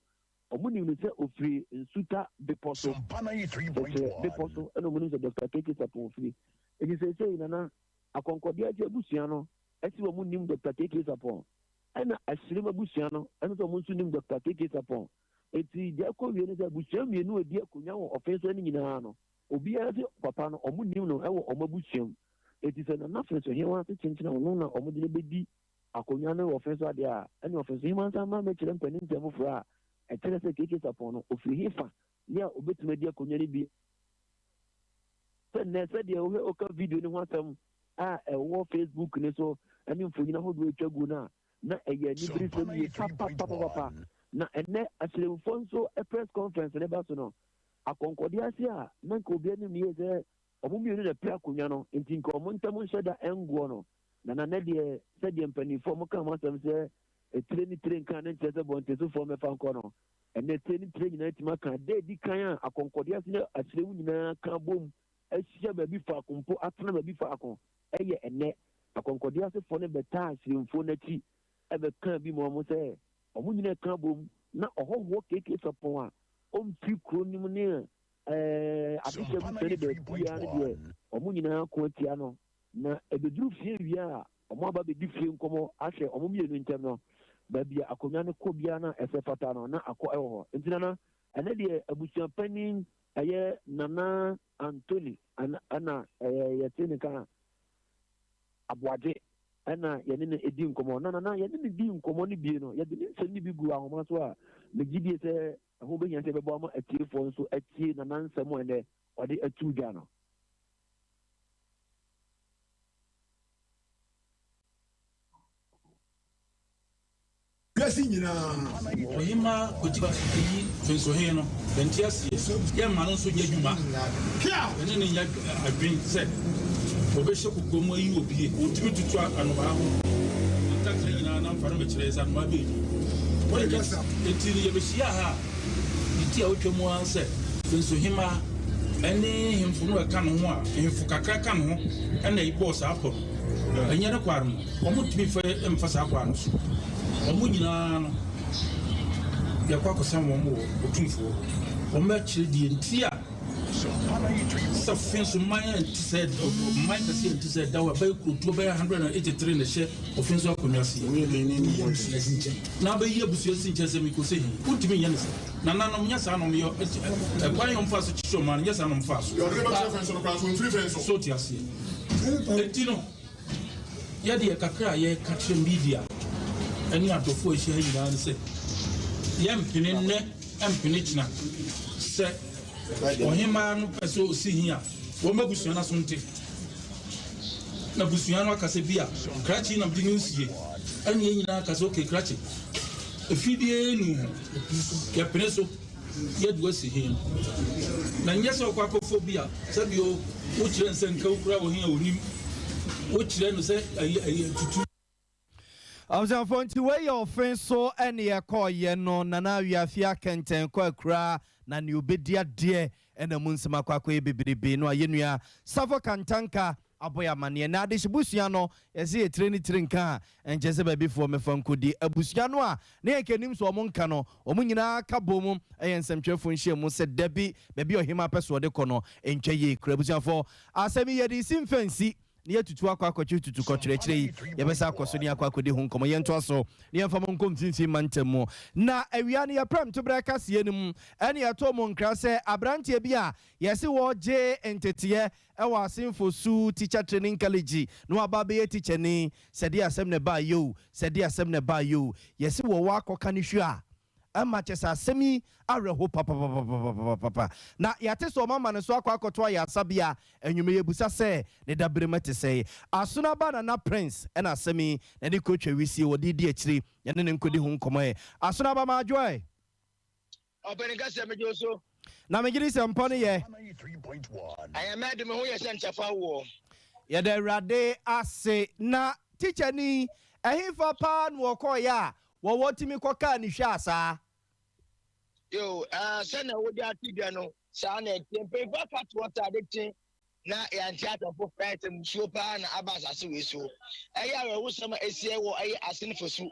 Wɔnim no sɛ ɔfiri Nsuta bepɔ so, Sɛkyerɛ bepɔ so na wɔnim sɛ Dɔkta KK Sarpong firi. Enti seesei Nana, Akɔnkɔdeɛ Agye abusua no se wɔn nnim Dɔkta KK Sarpong. Ɛna Ahyerem abusua no nso sɛ wɔn nso nim Dɔkta KK Sarpong. Enti deɛ ɛkɔ wie ne sɛ abusua mmienu a ɛdi akonnwa wɔ ɔfe so no nyinaa no, obiara se papa no wɔnnim no wɔ wɔn abusua mu. Enti sɛ Nana Fensohemaa se kyenkyen a ɔno na wɔde no bɛdi akonnwa no wɔ Fenso adeɛ a, ɛnneɛ Ɔfensohemaa nsan mmra mmɛkyerɛ mpanin nsɛm foforɔ a ɛkyerɛ sɛ KK Sarpong no, ɔfiri he fa ne a ɔbɛtumi adi akonnwa no bi. Sɛ nnɛ, sɛdeɛ wohwɛ woka video no ho asɛm a ɛwɔ Facebook no so ne mfonyin ahodoɔ a ɛtwa guo no a, na ɛyɛ aniberesɛm yie papapapapa. Na ɛnnɛ, Ahyerɛmfoɔ nso press conference no ba so no, akɔnkɔdeɛ ase a na nka obiara nim no yie sɛ Wɔn mmienu na ɛpɛ akonnwa no, nti nka wɔn ntam nhyɛ da ngoɔ no. Na na nɛ deɛ, sɛdeɛ mpanimfoɔ a wɔka wɔn asɛm sɛ etire ne tire nka ne nkyerɛ sɛ bɔntensofoɔ mmɛfa nkɔ no, ɛnnɛ tire ne tire nyinaa atumi aka. Da a ɛdi kan a akɔnkɔdeɛ ase ne akyerɛwu nyinaa ka bom ahyia baabi faako mpo atena baabi faako yɛ ɛnnɛ. Akɔnkɔdeɛ asefoɔ no bɛtaa ahyerɛmfoɔ no akyi bɛkaa bi ma wɔn sɛ wɔn nyinaa ka bom na ɔhɔhoɔ KK Sarpong a ɔmfiri kuro no mu ne Ɛɛ, adehyɛ abusua no baabiara no deɛ, wɔn nyinaa ko atia no. Na ɛbɛduru fie wie a, wɔaba abɛdi fie nkɔmmɔ ahwɛ wɔn mmienu ntam no, baabi a akonnwa no kɔ biara no a ɛsɛ fata no, na akɔ wɔ hɔ. Nti Nana, ɛnnɛ deɛ abusua panin ɛyɛ Nana Anthony ɛna ɛyɛ yɛte ne nka Aboagye ɛna yɛne no ɛdi nkɔmmɔ. Na Nana, yɛne no dii nkɔmmɔ no bie no, yɛde ne nsɛm no bi guu ahoma so a, megye die sɛ Ɛho behia sɛ yɛbɛboa ma atiefoɔ nso atie Nana nsɛm a ɛnnɛ ɔde ato dwa no. Wiase nyinaa. Ɔhemmaa Kwatiba eyi Fensohene no, yɛnte aseɛ. Yɛmma no nso nyɛ adwuma. Yɛne no nyɛ adwen sɛ ɔbɛhyɛ kokoam mu ayi obie. Wontumi ntutu anomaa ho ntakra nyinaa na mfa no mmɛkyerɛ yɛn sɛ anomaa bɛn ni. Enti no yɛbɛhyiaa ha a, ne ti a wotwa mu ara ne sɛ Fensohemmaa. Ɛne hemfo no a ɛka ne ho a hemfo kakra ka ne ho na ɛbɔɔ saa pɔ no. Ɛnyɛ ne kware no, wɔntumi mfa mfa saa kwan no so. Wɔn nyinaa no, yɛkɔ akɔsam wɔn wɔ Otumfoɔ hɔ. Wɔbɛkyerɛ deɛ nti a sɛ fe nso man a ɛnte sɛ man kɛse a ɛnte sɛ ɛda hɔ a bɛyɛ kurotuo bɛyɛ 183 na ɛhyɛ ɔfe nso akonnwa ase. Na abɛyi abusua si nkyɛn sɛ mekɔ sɛ hi. Wontumi nyɛ ne saa. Nananom, nyɛ saa na wɔyɛ, ɛkwan a wɔfaa so kyekyere ɔman no, nyɛ saa na wɔfaa so. Deɛ ɔde no bɛkyerɛ fɛn so no koraa nso, ɔmfiri fɛn so. So wote aseɛ? Enti no, yɛ deɛ kakra a yɛreka kyerɛ media ne adɔfoɔ a ahyia ha nyinaa ne sɛ, yɛmpene nnɛ, mpene kyena sɛ ɔhemmaa no pɛ sɛ ɔsi he a, wɔmma abusua no aso nte. Na abusua no aka sɛ bi a, krakye yi na mede no nsie. Ɛne yɛn nyinaa aka sɛ, okay, krakye. Efi biara nni ho. Yɛpene so yɛ de asi he no. Na nyɛ sɛ ɔkɔ akɔfa obi a sɛbio wokyerɛ no sɛ nka wokura wɔ he a onim. Wokyerɛ no sɛ ɛyɛ ɛyɛ tutu. Abusuafoɔ nti wei yɛ ɔfen so ɛne yɛkɔɔyɛ no Nana Awiafia Kɛntɛn kɔ akuraa na nea ɔbɛdi adeɛ ɛna mu nsɛm akɔ akɔyɛ bebrebe no a yɛnua Safo Kantanka abɔ yɛ amaneɛ. Na adehye busua no, yɛse yɛ tire ne tire nka a, ɛnkyɛ sɛ baabifoɔ mmɛfa nkɔdi. Abusua no a na yɛnka nnim sɛ wɔn nka no, wɔn nyinaa ka bom yɛ nsɛmtwerɛfoɔ nhyiamu sɛ dabi, baabi a ɔhemaa pɛ sɛ ɔde kɔ no, ɛntwa yie koraa. Abusuafoɔ, asɛm yi yɛde resi mfa nsi na yɛatutu akɔ akɔkyere tutu kɔtwerɛ. Akyire yi, yɛbɛsan akɔ so ne akɔ akɔdi ho nkɔmmɔ. Yɛntoa so na yɛmfa mo nkɔ mfimfini mantam mu. Na awia no, yɛprɛm toberɛ kaseɛ no mu, ɛne yɛtoo mo nkra sɛ aberanteɛ bi a yɛse wɔregye nteteɛ Ɛwɔ Asenfo Su Teacher Training College na waba abɛyɛ tikyani. Sɛ deɛ asɛm na ɛbaeɛ o, sɛ deɛ asɛm na ɛbaeɛ o, yɛse wɔwɔ akɔka no hwɛ a, ɛma kyɛ sɛ asɛm yi awerɛho papapapapapapa. Na yɛate sɛ wɔama no so akɔ akɔto ayaresabea. Anwummerɛ yɛbusa sɛ ne daberem te sɛn? Asono aba Nana Prince na asɛm yi n'ani kɔtwa wisie, wɔde redi akyire, yɛne no nkɔdi ho nkɔmmɔ ɛ. Asono aba Maadwoɛ! Ɔpanin kɛseɛ megye wo so. Na megye di sɛ mpɔ no yɛ. Ɛyɛ mɛ de me ho yɛ sɛ nkyɛfa woɔ. Yɛda Awurade ase. Na tikyani, ɛhefa paa na wɔkɔeɛ a wɔwɔ tumi kɔkaa ne hwaa saa? Yo, eh, sɛnea wode ato dwa no, saa na ɛteɛ. Mpanyinfoɔ aka toɔ sɛ ade kye na yɛante asɛm foforɔ ayɛ sɛ musuo paa na aba asase wei so. Ɛyɛ awerɛhosɛm a ɛsiɛ wɔ ɛyɛ Asen Fosu,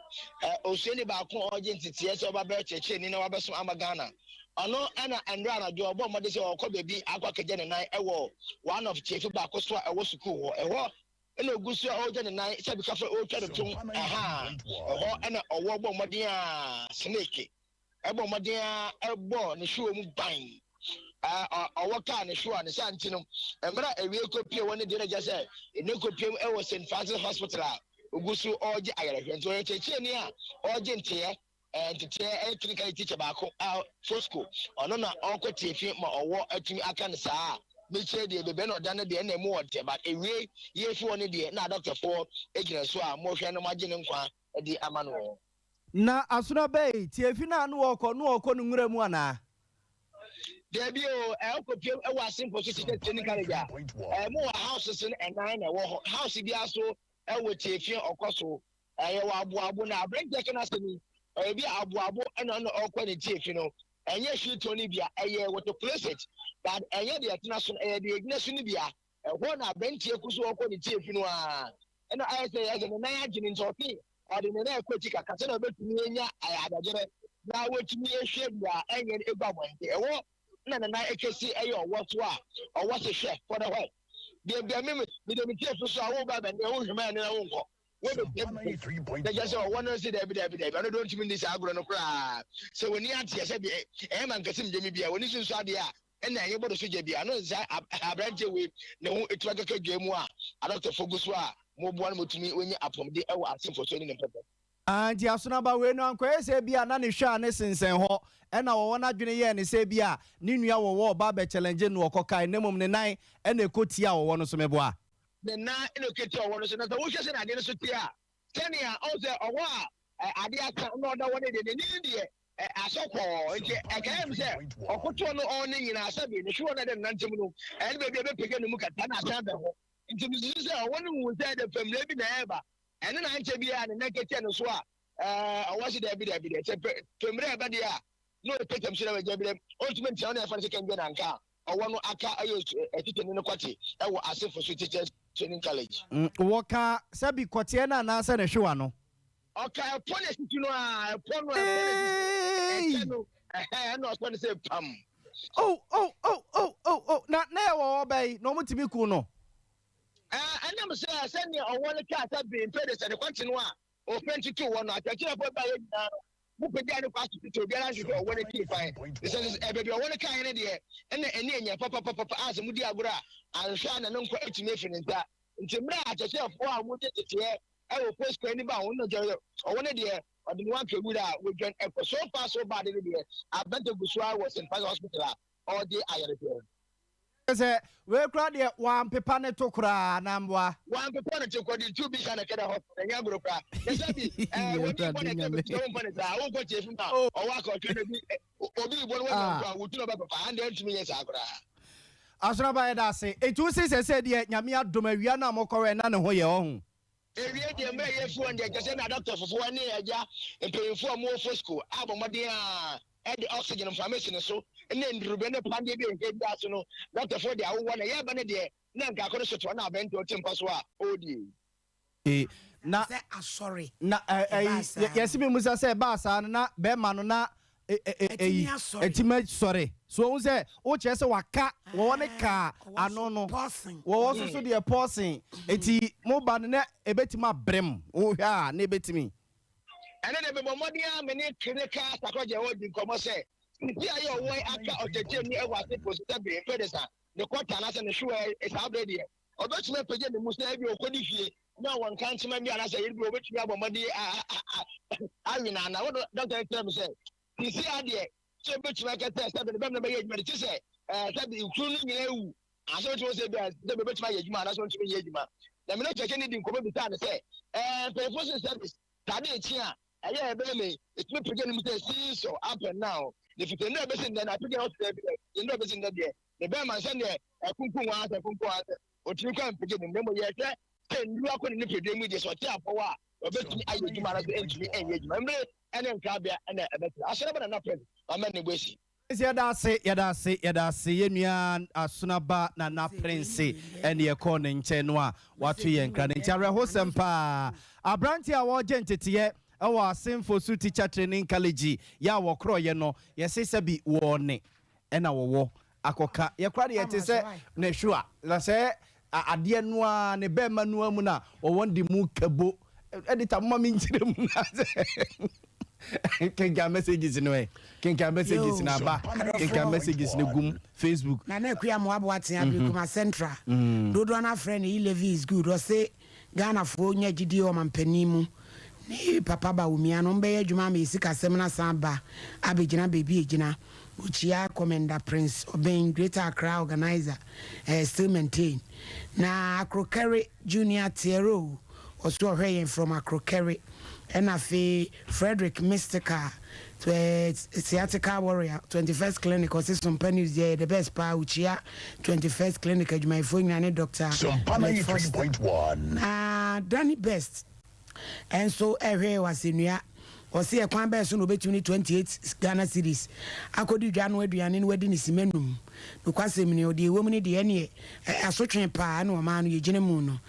osuani baako a ɔregye nteteɛ sɛ ɔba bɛyɛ kyerɛkyerɛni na wabɛsom ama Ghana. Ɔno ɛna ɛnora anadwo ɔbɔɔ mmɔden sɛ ɔrekɔ baabi akɔ akɛgya ne nan ɛwɔ one of tiafi baako so a ɛwɔ sukuu hɔ. Ɛhɔ ɛna ogu so a ɔregya ne nan sɛ bika fɛ ɔretwa ne tom ɛhaa ɛhɔ ɛna ɔwɔ bɔɔ mmɔden a snake bɔ mmɔden ara bɔɔ ne hwewa mu ban. Ɔwɔ kaa ne hwewa ne saa nti no, mmerɛ a awie kɔpie wɔ ne deɛ na gya sɛ ne kɔpiem wɔ St. Francis Hospital a ogu so ɔregye ayarehwɛ. Nti ɔyɛ kyerɛkyerɛni a ɔregye nteɛ nteteɛ ɛyɛ clinical teacher baako a Fosco ɔno na ɔrekɔ tiefi ma ɔwɔ atumi aka no saa a mekyerɛ deɛ baabi na ɔda no deɛ na emu wɔ deɛ but ewie yɛfi hɔ no deɛ na adɔktafoɔ gyina so a mohwɛ no moagye ne nkwa de ama no wɔ. Na asono aba yi, tiafi no a na wɔrekɔ no wɔrekɔ no nwura mu anaa? Dabi o, ɛkɔ piem wɔ Asempo so Teacher Training College a, ɛmo wɔ houses no ɛnan na ɛwɔ hɔ. House biara so ɛwɔ tiafi a ɔkɔ so. Ɛyɛ wɔ aboabo na aberanteɛ ka n'asɛm yi, ɔyɛ bi a aboabo ɛna ɔna ɔkɔ ne tiafi no. Ɛnyɛ shoe tɔn no bia, ɛyɛ water closet, but ɛnyɛ deɛ ɛtena so no, ɛyɛ deɛ ɛgyina so no bia. Ɛhɔ na aberanteɛ ko so ɔkɔ ne tiafi no ara, ɛna ayɛ sɛ ɛsɛ ne nan agye no nti ɔse ɔde ne nan kɔ akyi kakra sɛdeɛ ɔbɛtumi anya adagyerɛ na watumi ahwie deɛ ɛnyɛ no egu abɔnten. Ɛhɔ na ne nan atwa si ɛyɛ ɔwɔ so a ɔwɔ se hwɛ kɔ na hɔ deɛ deɛ me mede me tiafi so a woba bɛn deɛ wohwɛ mɛ ne na wonkɔ wobɛpia me na kyerɛ sɛ ɔwɔ no se daabi daabi daabi ɔno deɛ ɔntumi nni saa agorɔ no koraa sɛ wɔni ateɛ sɛ deɛ ɛyɛ ma nkɛse mdwami bia wɔni so nso adeɛ a ɛna ɛnyɛ bɔdɔ so gya bi ano nsa aberanteɛ wei ne ho etu akeka dwa mu a adɔktɔfoɔ gu so a moboa no motumi wɔnya apɔmuden ɛwɔ asemfo so ne ne mpɛpɛ. Ah, nti asonaba wei no ankɔyɛ sɛ ebia na ne hwɛ a ne sensɛn hɔ ɛna wɔwɔ n'adwene yɛɛ ne sɛ ebia ne nua wɔwɔ ɔba abɛ challenge no ɔkɔkae na mmom ne nan ɛna ɛkɔ tia ɔwɔ no so meboa? Ne nan ɛna ɛkɔ tia ɔwɔ no so na sɛ wohwɛ sɛnea adeɛ no so teɛ a sɛnea ɔhu sɛ ɔwɔ a adeɛ asa na ɔda hɔ no deɛ n'ani no deɛ asɔ kɔɔ nti ɛkae me sɛ ɔkotoɔ no ɔɔ ne nyinaa sɛbe ne hweɔ no ɛde nantam no ɛne baabi a ɛbɛpagya ne mu kata na asan bɛ hɔ nti mesusu sɛ ɔwɔ no hu sɛ ɛde fammerɛ bi na ɛreba ɛne na ankyɛ biara ne nan kɛkyɛ no so a ɔwɔ se daabi daabi deɛ sɛ fammerɛ ɛba deɛ a na ɔpɛtam so na wagya bi dɛm ɔntumi ntia wo na ɛfa no sɛ kɛngɛ na nka a. ɔwɔ no aka ɛyɛ tikyani no kɔte wɔ Asefo so Teachers Training College. Wɔka sɛbi kɔteɛ no anaasɛ ne hwewa no? Ɔka ɛpɔ na esisi no a, ɛpɔ no, ɛpɔ na esisi, ɛkyɛ no, ɛhɛn, ɛna ɔsɔ no sɛ pam. Oh, oh, oh, oh, oh, oh, na na ɛwɔ hɔ bɛyi na wɔn tumi kun no. Ɛɛ, ɛnam sɛ sɛnea ɔwɔ no kaa sɛ bee mpɛ de sɛ ne kɔte no a ɔpɛ ntutu wɔ no, akyerɛkyerɛfoɔ baa yɛ nyinaa no, mo pagyaa no kɔ asopiti, obiara nhwehwɛ ɔwɔ no akyiri kwan. Sɛ sɛ baabi ɔwɔ no kaeɛ no deɛ, ɛna ɛni anya papapapapa a sɛ modi agorɔ a, anhwɛ a na ne nkwa atumi afiri ne nsa. Nti mmerɛ a akyerɛkyerɛfoɔ a wɔgye teteɛ wɔ post ani ba ho no kyerɛ sɛ ɔwɔ no deɛ ɔde ne ho aka wura a wadwan kɔ. So far so bad no deɛ aberante gu so ara wɔ St. Francis Hospital a ɔregye ayarehwɛ. Kyerɛ sɛ wei koraa deɛ wampepa ne to koraa anaa mboa? Wampepa ne to kɔ de tu bi sa na kɛdɛ hɔ ɛnyɛ agorɔ koraa. Na sɛ bi ɛɛ wɔn bɔ na ɛkyɛ bi sɛ wɔn mpa ne saa wɔn kɔ tie fi ma ɔwɔ aka ɔtwe na bi obi bɔ no wɔn nyɛ nko a wotu na ɔbɛ pepa andeɛ ntumi nyɛ saa koraa. Asonaba yɛda ase. Enti wo se sɛsɛɛ deɛ Nyame adom awia no a mokɔwɛɛ na ne ho yɛ ɔho? Ewie deɛ mmerɛ yɛfi hɔ no deɛ kyɛsɛ na adɔktɔfofoɔ ne agya mpanyinfoɔ a wɔwɔ Fosco abɔ mmɔden a de oxygen mframa asi ne so ne nnurubɛ ne padeɛ bi a ɛhia biara so no dɔktɔfoɔ de awowɔ na yɛreba no deɛ na nka akɔ no sotoa na abɛnte ɔte mpa so a ɔredie. E, na, Sɛ asɔre na ɛ, ɛbaa ɛyi, saa yɛ, no. yɛse me musa sɛ ɛbaa saa no na bɛɛma no na e, e, e, Atumi eyi, asɔre. atumi asɔre. So wohu sɛ, wokyerɛ sɛ waka, wɔwɔ ne Ɛɛ, kaa ɔwɔ ano so no, pɔsen. wɔwɔ so so deɛ pɔsen. Eti mo ba no na ebetumi abrem, wohwɛ a na ebetumi. Ɛno de, mebɔ mmɔden ara me ne clinical psychologist a ɛwɔ di nkɔmmɔ sɛ, sisi a yɛ ɔwɔ yi aka ɔkyerɛkyerɛni wɔ ase posi sɛ bere mfe de sa ne kɔta anaasɛ ne hwewa yi saa bere deɛ, Ɔbɛtumi apagya ne mu sɛ ebia ɔkɔdi fie na ɔwɔ nkankyema bi anaasɛ yere bi a ɔbɛtumi abɔ mmɔden awe no anaa. Wo dɔkta no kyerɛ me sɛ seesei ara deɛ sɛ ɔbɛtumi aka sɛ sɛbe ne bɛm no bɛyɛ adwuma de kye sɛ sɛbe nkuro no nyinaa awu ansa ɔbɛtumi sɛ ebia sɛbe ɔbɛtumi ayɛ adwuma anaasɛ ɔntumi nyɛ adwuma. Na me ne kyerɛkyerɛ no di nkɔmmɔ bisaa no sɛ mpanyinfoɔ se sɛbe saa de ekyi a ɛyɛ a ɛbɛyɛ me ɛtumi pagya ne mu sɛ seesaw up and down ne fiti nnɛ ɛbɛsi nnɛ na apagya ɔte dɛ bi dɛ nnɛ ɛbɛsi nnɛ deɛ ne bɛrima nsɛ deɛ ɛkunkum wɔn asɛ kunkum wɔn asɛ otumi kɔ mpagya ne mu na mmom yɛhwɛ sɛ nnuru akɔ ne nipadua mu deɛ sɛ ɔte apɔw a ɔbɛtumi ayɛ adwuma anaasɛ ɛntumi ɛnyɛ adwuma mmere ɛne nkrabea ɛna ɛbɛtena asɔre bɛ na na pɛn mama ne bo asi. Prince yɛda ase yɛda ase yɛda ase yɛn nua Asonaba Nana Prince ɛne yɛkɔɔ ne nkyɛn no a wato yɛn nkra no nti awerɛhosɛm paa aberanteɛ a wɔregye nteteɛ ɛwɔ Asenfosu Teacher Training College yɛ a wɔkorɔyɛ no yɛse sɛbi wɔne ɛna wɔwɔ akɔka yɛ koraa deɛ yɛte sɛ ne hwewa na sɛ adeɛ no ara ne bɛɛma no ara mu na wɔwɔ de mu kabo editor moma me nkyerɛ mu na sɛ kenkan messages no ɛ kenkan messages no aba kenkan messages no gum Facebook. Nana Akua Amoaboa Tea Ablekuma Central dodoɔ no afrɛ no E-levy is good ɔse Ghanafoɔ nya gyidie wɔ ɔmanpanin mu ne Papa Bawumia no ɔmbɛyɛ adwuma ama yɛ sikasɛm no asan aba abɛgyina baabi a ɛgyina. Ɔkyia Commenda Prince Obeng Greater Accra Organiser eh, still maintain. Na Akrokɛre Junior Tiero ɔso ɔhwɛ yɛn from Akrokɛre. Ɛna afei Frederick Mystical eh, Sciatica Warrior 21st Clinic ɔse Sompa News deɛ ɛyɛ the best paa ɔkyia 21st Clinic adwumayɛfoɔ nyinaa ne Doctor Sompa Ahmed Foster. 93.1. Na Danny Best nso hwɛɛ wɔ asɛnnua. Ɔse ɛkwan bɛn so na obetumi ne 28 Ghana cedis akɔdi dwa ano aduane na wadi ne simma num? Nokwasɛm ni, deɛ ɛwɔ mu ne deɛ ɛneɛ asotwe paa na ɔmaa no yɛgyina mu no.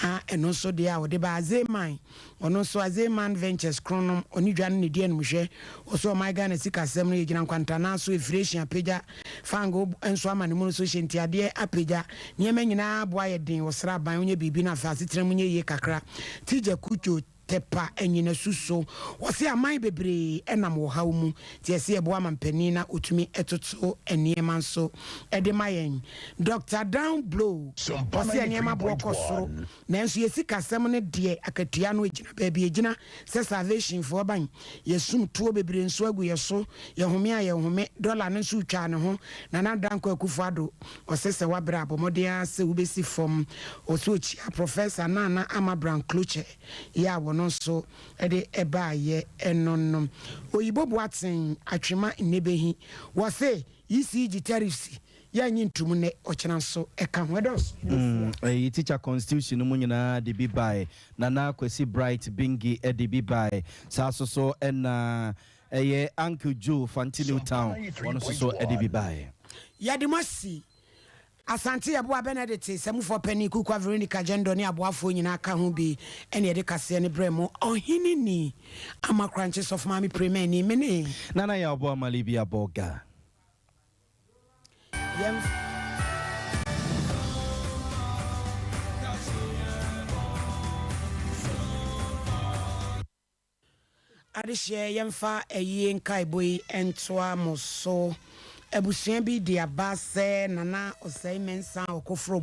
Na ɛno nso deɛ a ɔde baa Azeman, ɔno nso Azeman Ventures kronom, ɔne dwa no na ɛdi animhwɛ. Ɔse ɔman Ghana sikasɛm no yɛgyina nkwantanaa so, efirehyin apagya, fango nso ama ne mu no so hyɛ nti adeɛ apagya, nneɛma nyinaa aboa ayɛ den, ɔsra aban ɔnyɛ biribi na afei asetena mu nyɛ yie kakra. Tigya Kudjo Tepa Anyinasu so. Ɔse aman bebree nam ɔhaw mu nti ɛsɛ yɛboa mampanin na ɔtumi toto nneɛma nso de ma yɛn. Doctor Dan Blow ɔse nneɛma boɔ kɔ soro nanso yɛ sikasɛm no deɛ akatua no ɛgyina baabi ɛgyina sɛ Salvation foɔ ban yɛsum toɔ bebree nso agu yɛ so yɛhome a yɛnhome dollar no nso retwaa ne ho Nana Dankwa Akufo Addo ɔse sɛ wabrɛ a bɔ mmɔden ara sɛ wobɛsi fam ɔse ɔkyia Professor Nana Ama Brown Klutse yɛ a wɔno nso de baayɛ no no Oyibo Boateng Atwema Nnebehi wɔse ECG tariffs yɛnnye ntom nnɛ ɔkyena nso ɛka ho ɛdɔɔso Mm, ɛyi teacher constitution no mu nyinaa de bi bae. Nana Kwasi Bright Bingi de bi bae. Saa nso so ɛna ɛyɛ Uncle Joe Fanti New Town, ɔno nso so de bi bae. Yɛde mo asi. Asante Yeboah Benedict, Samufoɔ Panin, Kukua Veronica Gyendor ne aboafoɔ nyinaa ka ho bi na yɛde kaseɛ no brɛɛ mo. Ɔhene ni, Ama Korankye Sɔfo Maame Premani, me ne. Nana Yaw Boamah Libya Bolga. Yɛn. Adehyeɛ yɛmfa ayie nkaebɔ yi ntoa mo so. Abusua bi de aba sɛ Nana Osei Mensah a ɔkɔforo.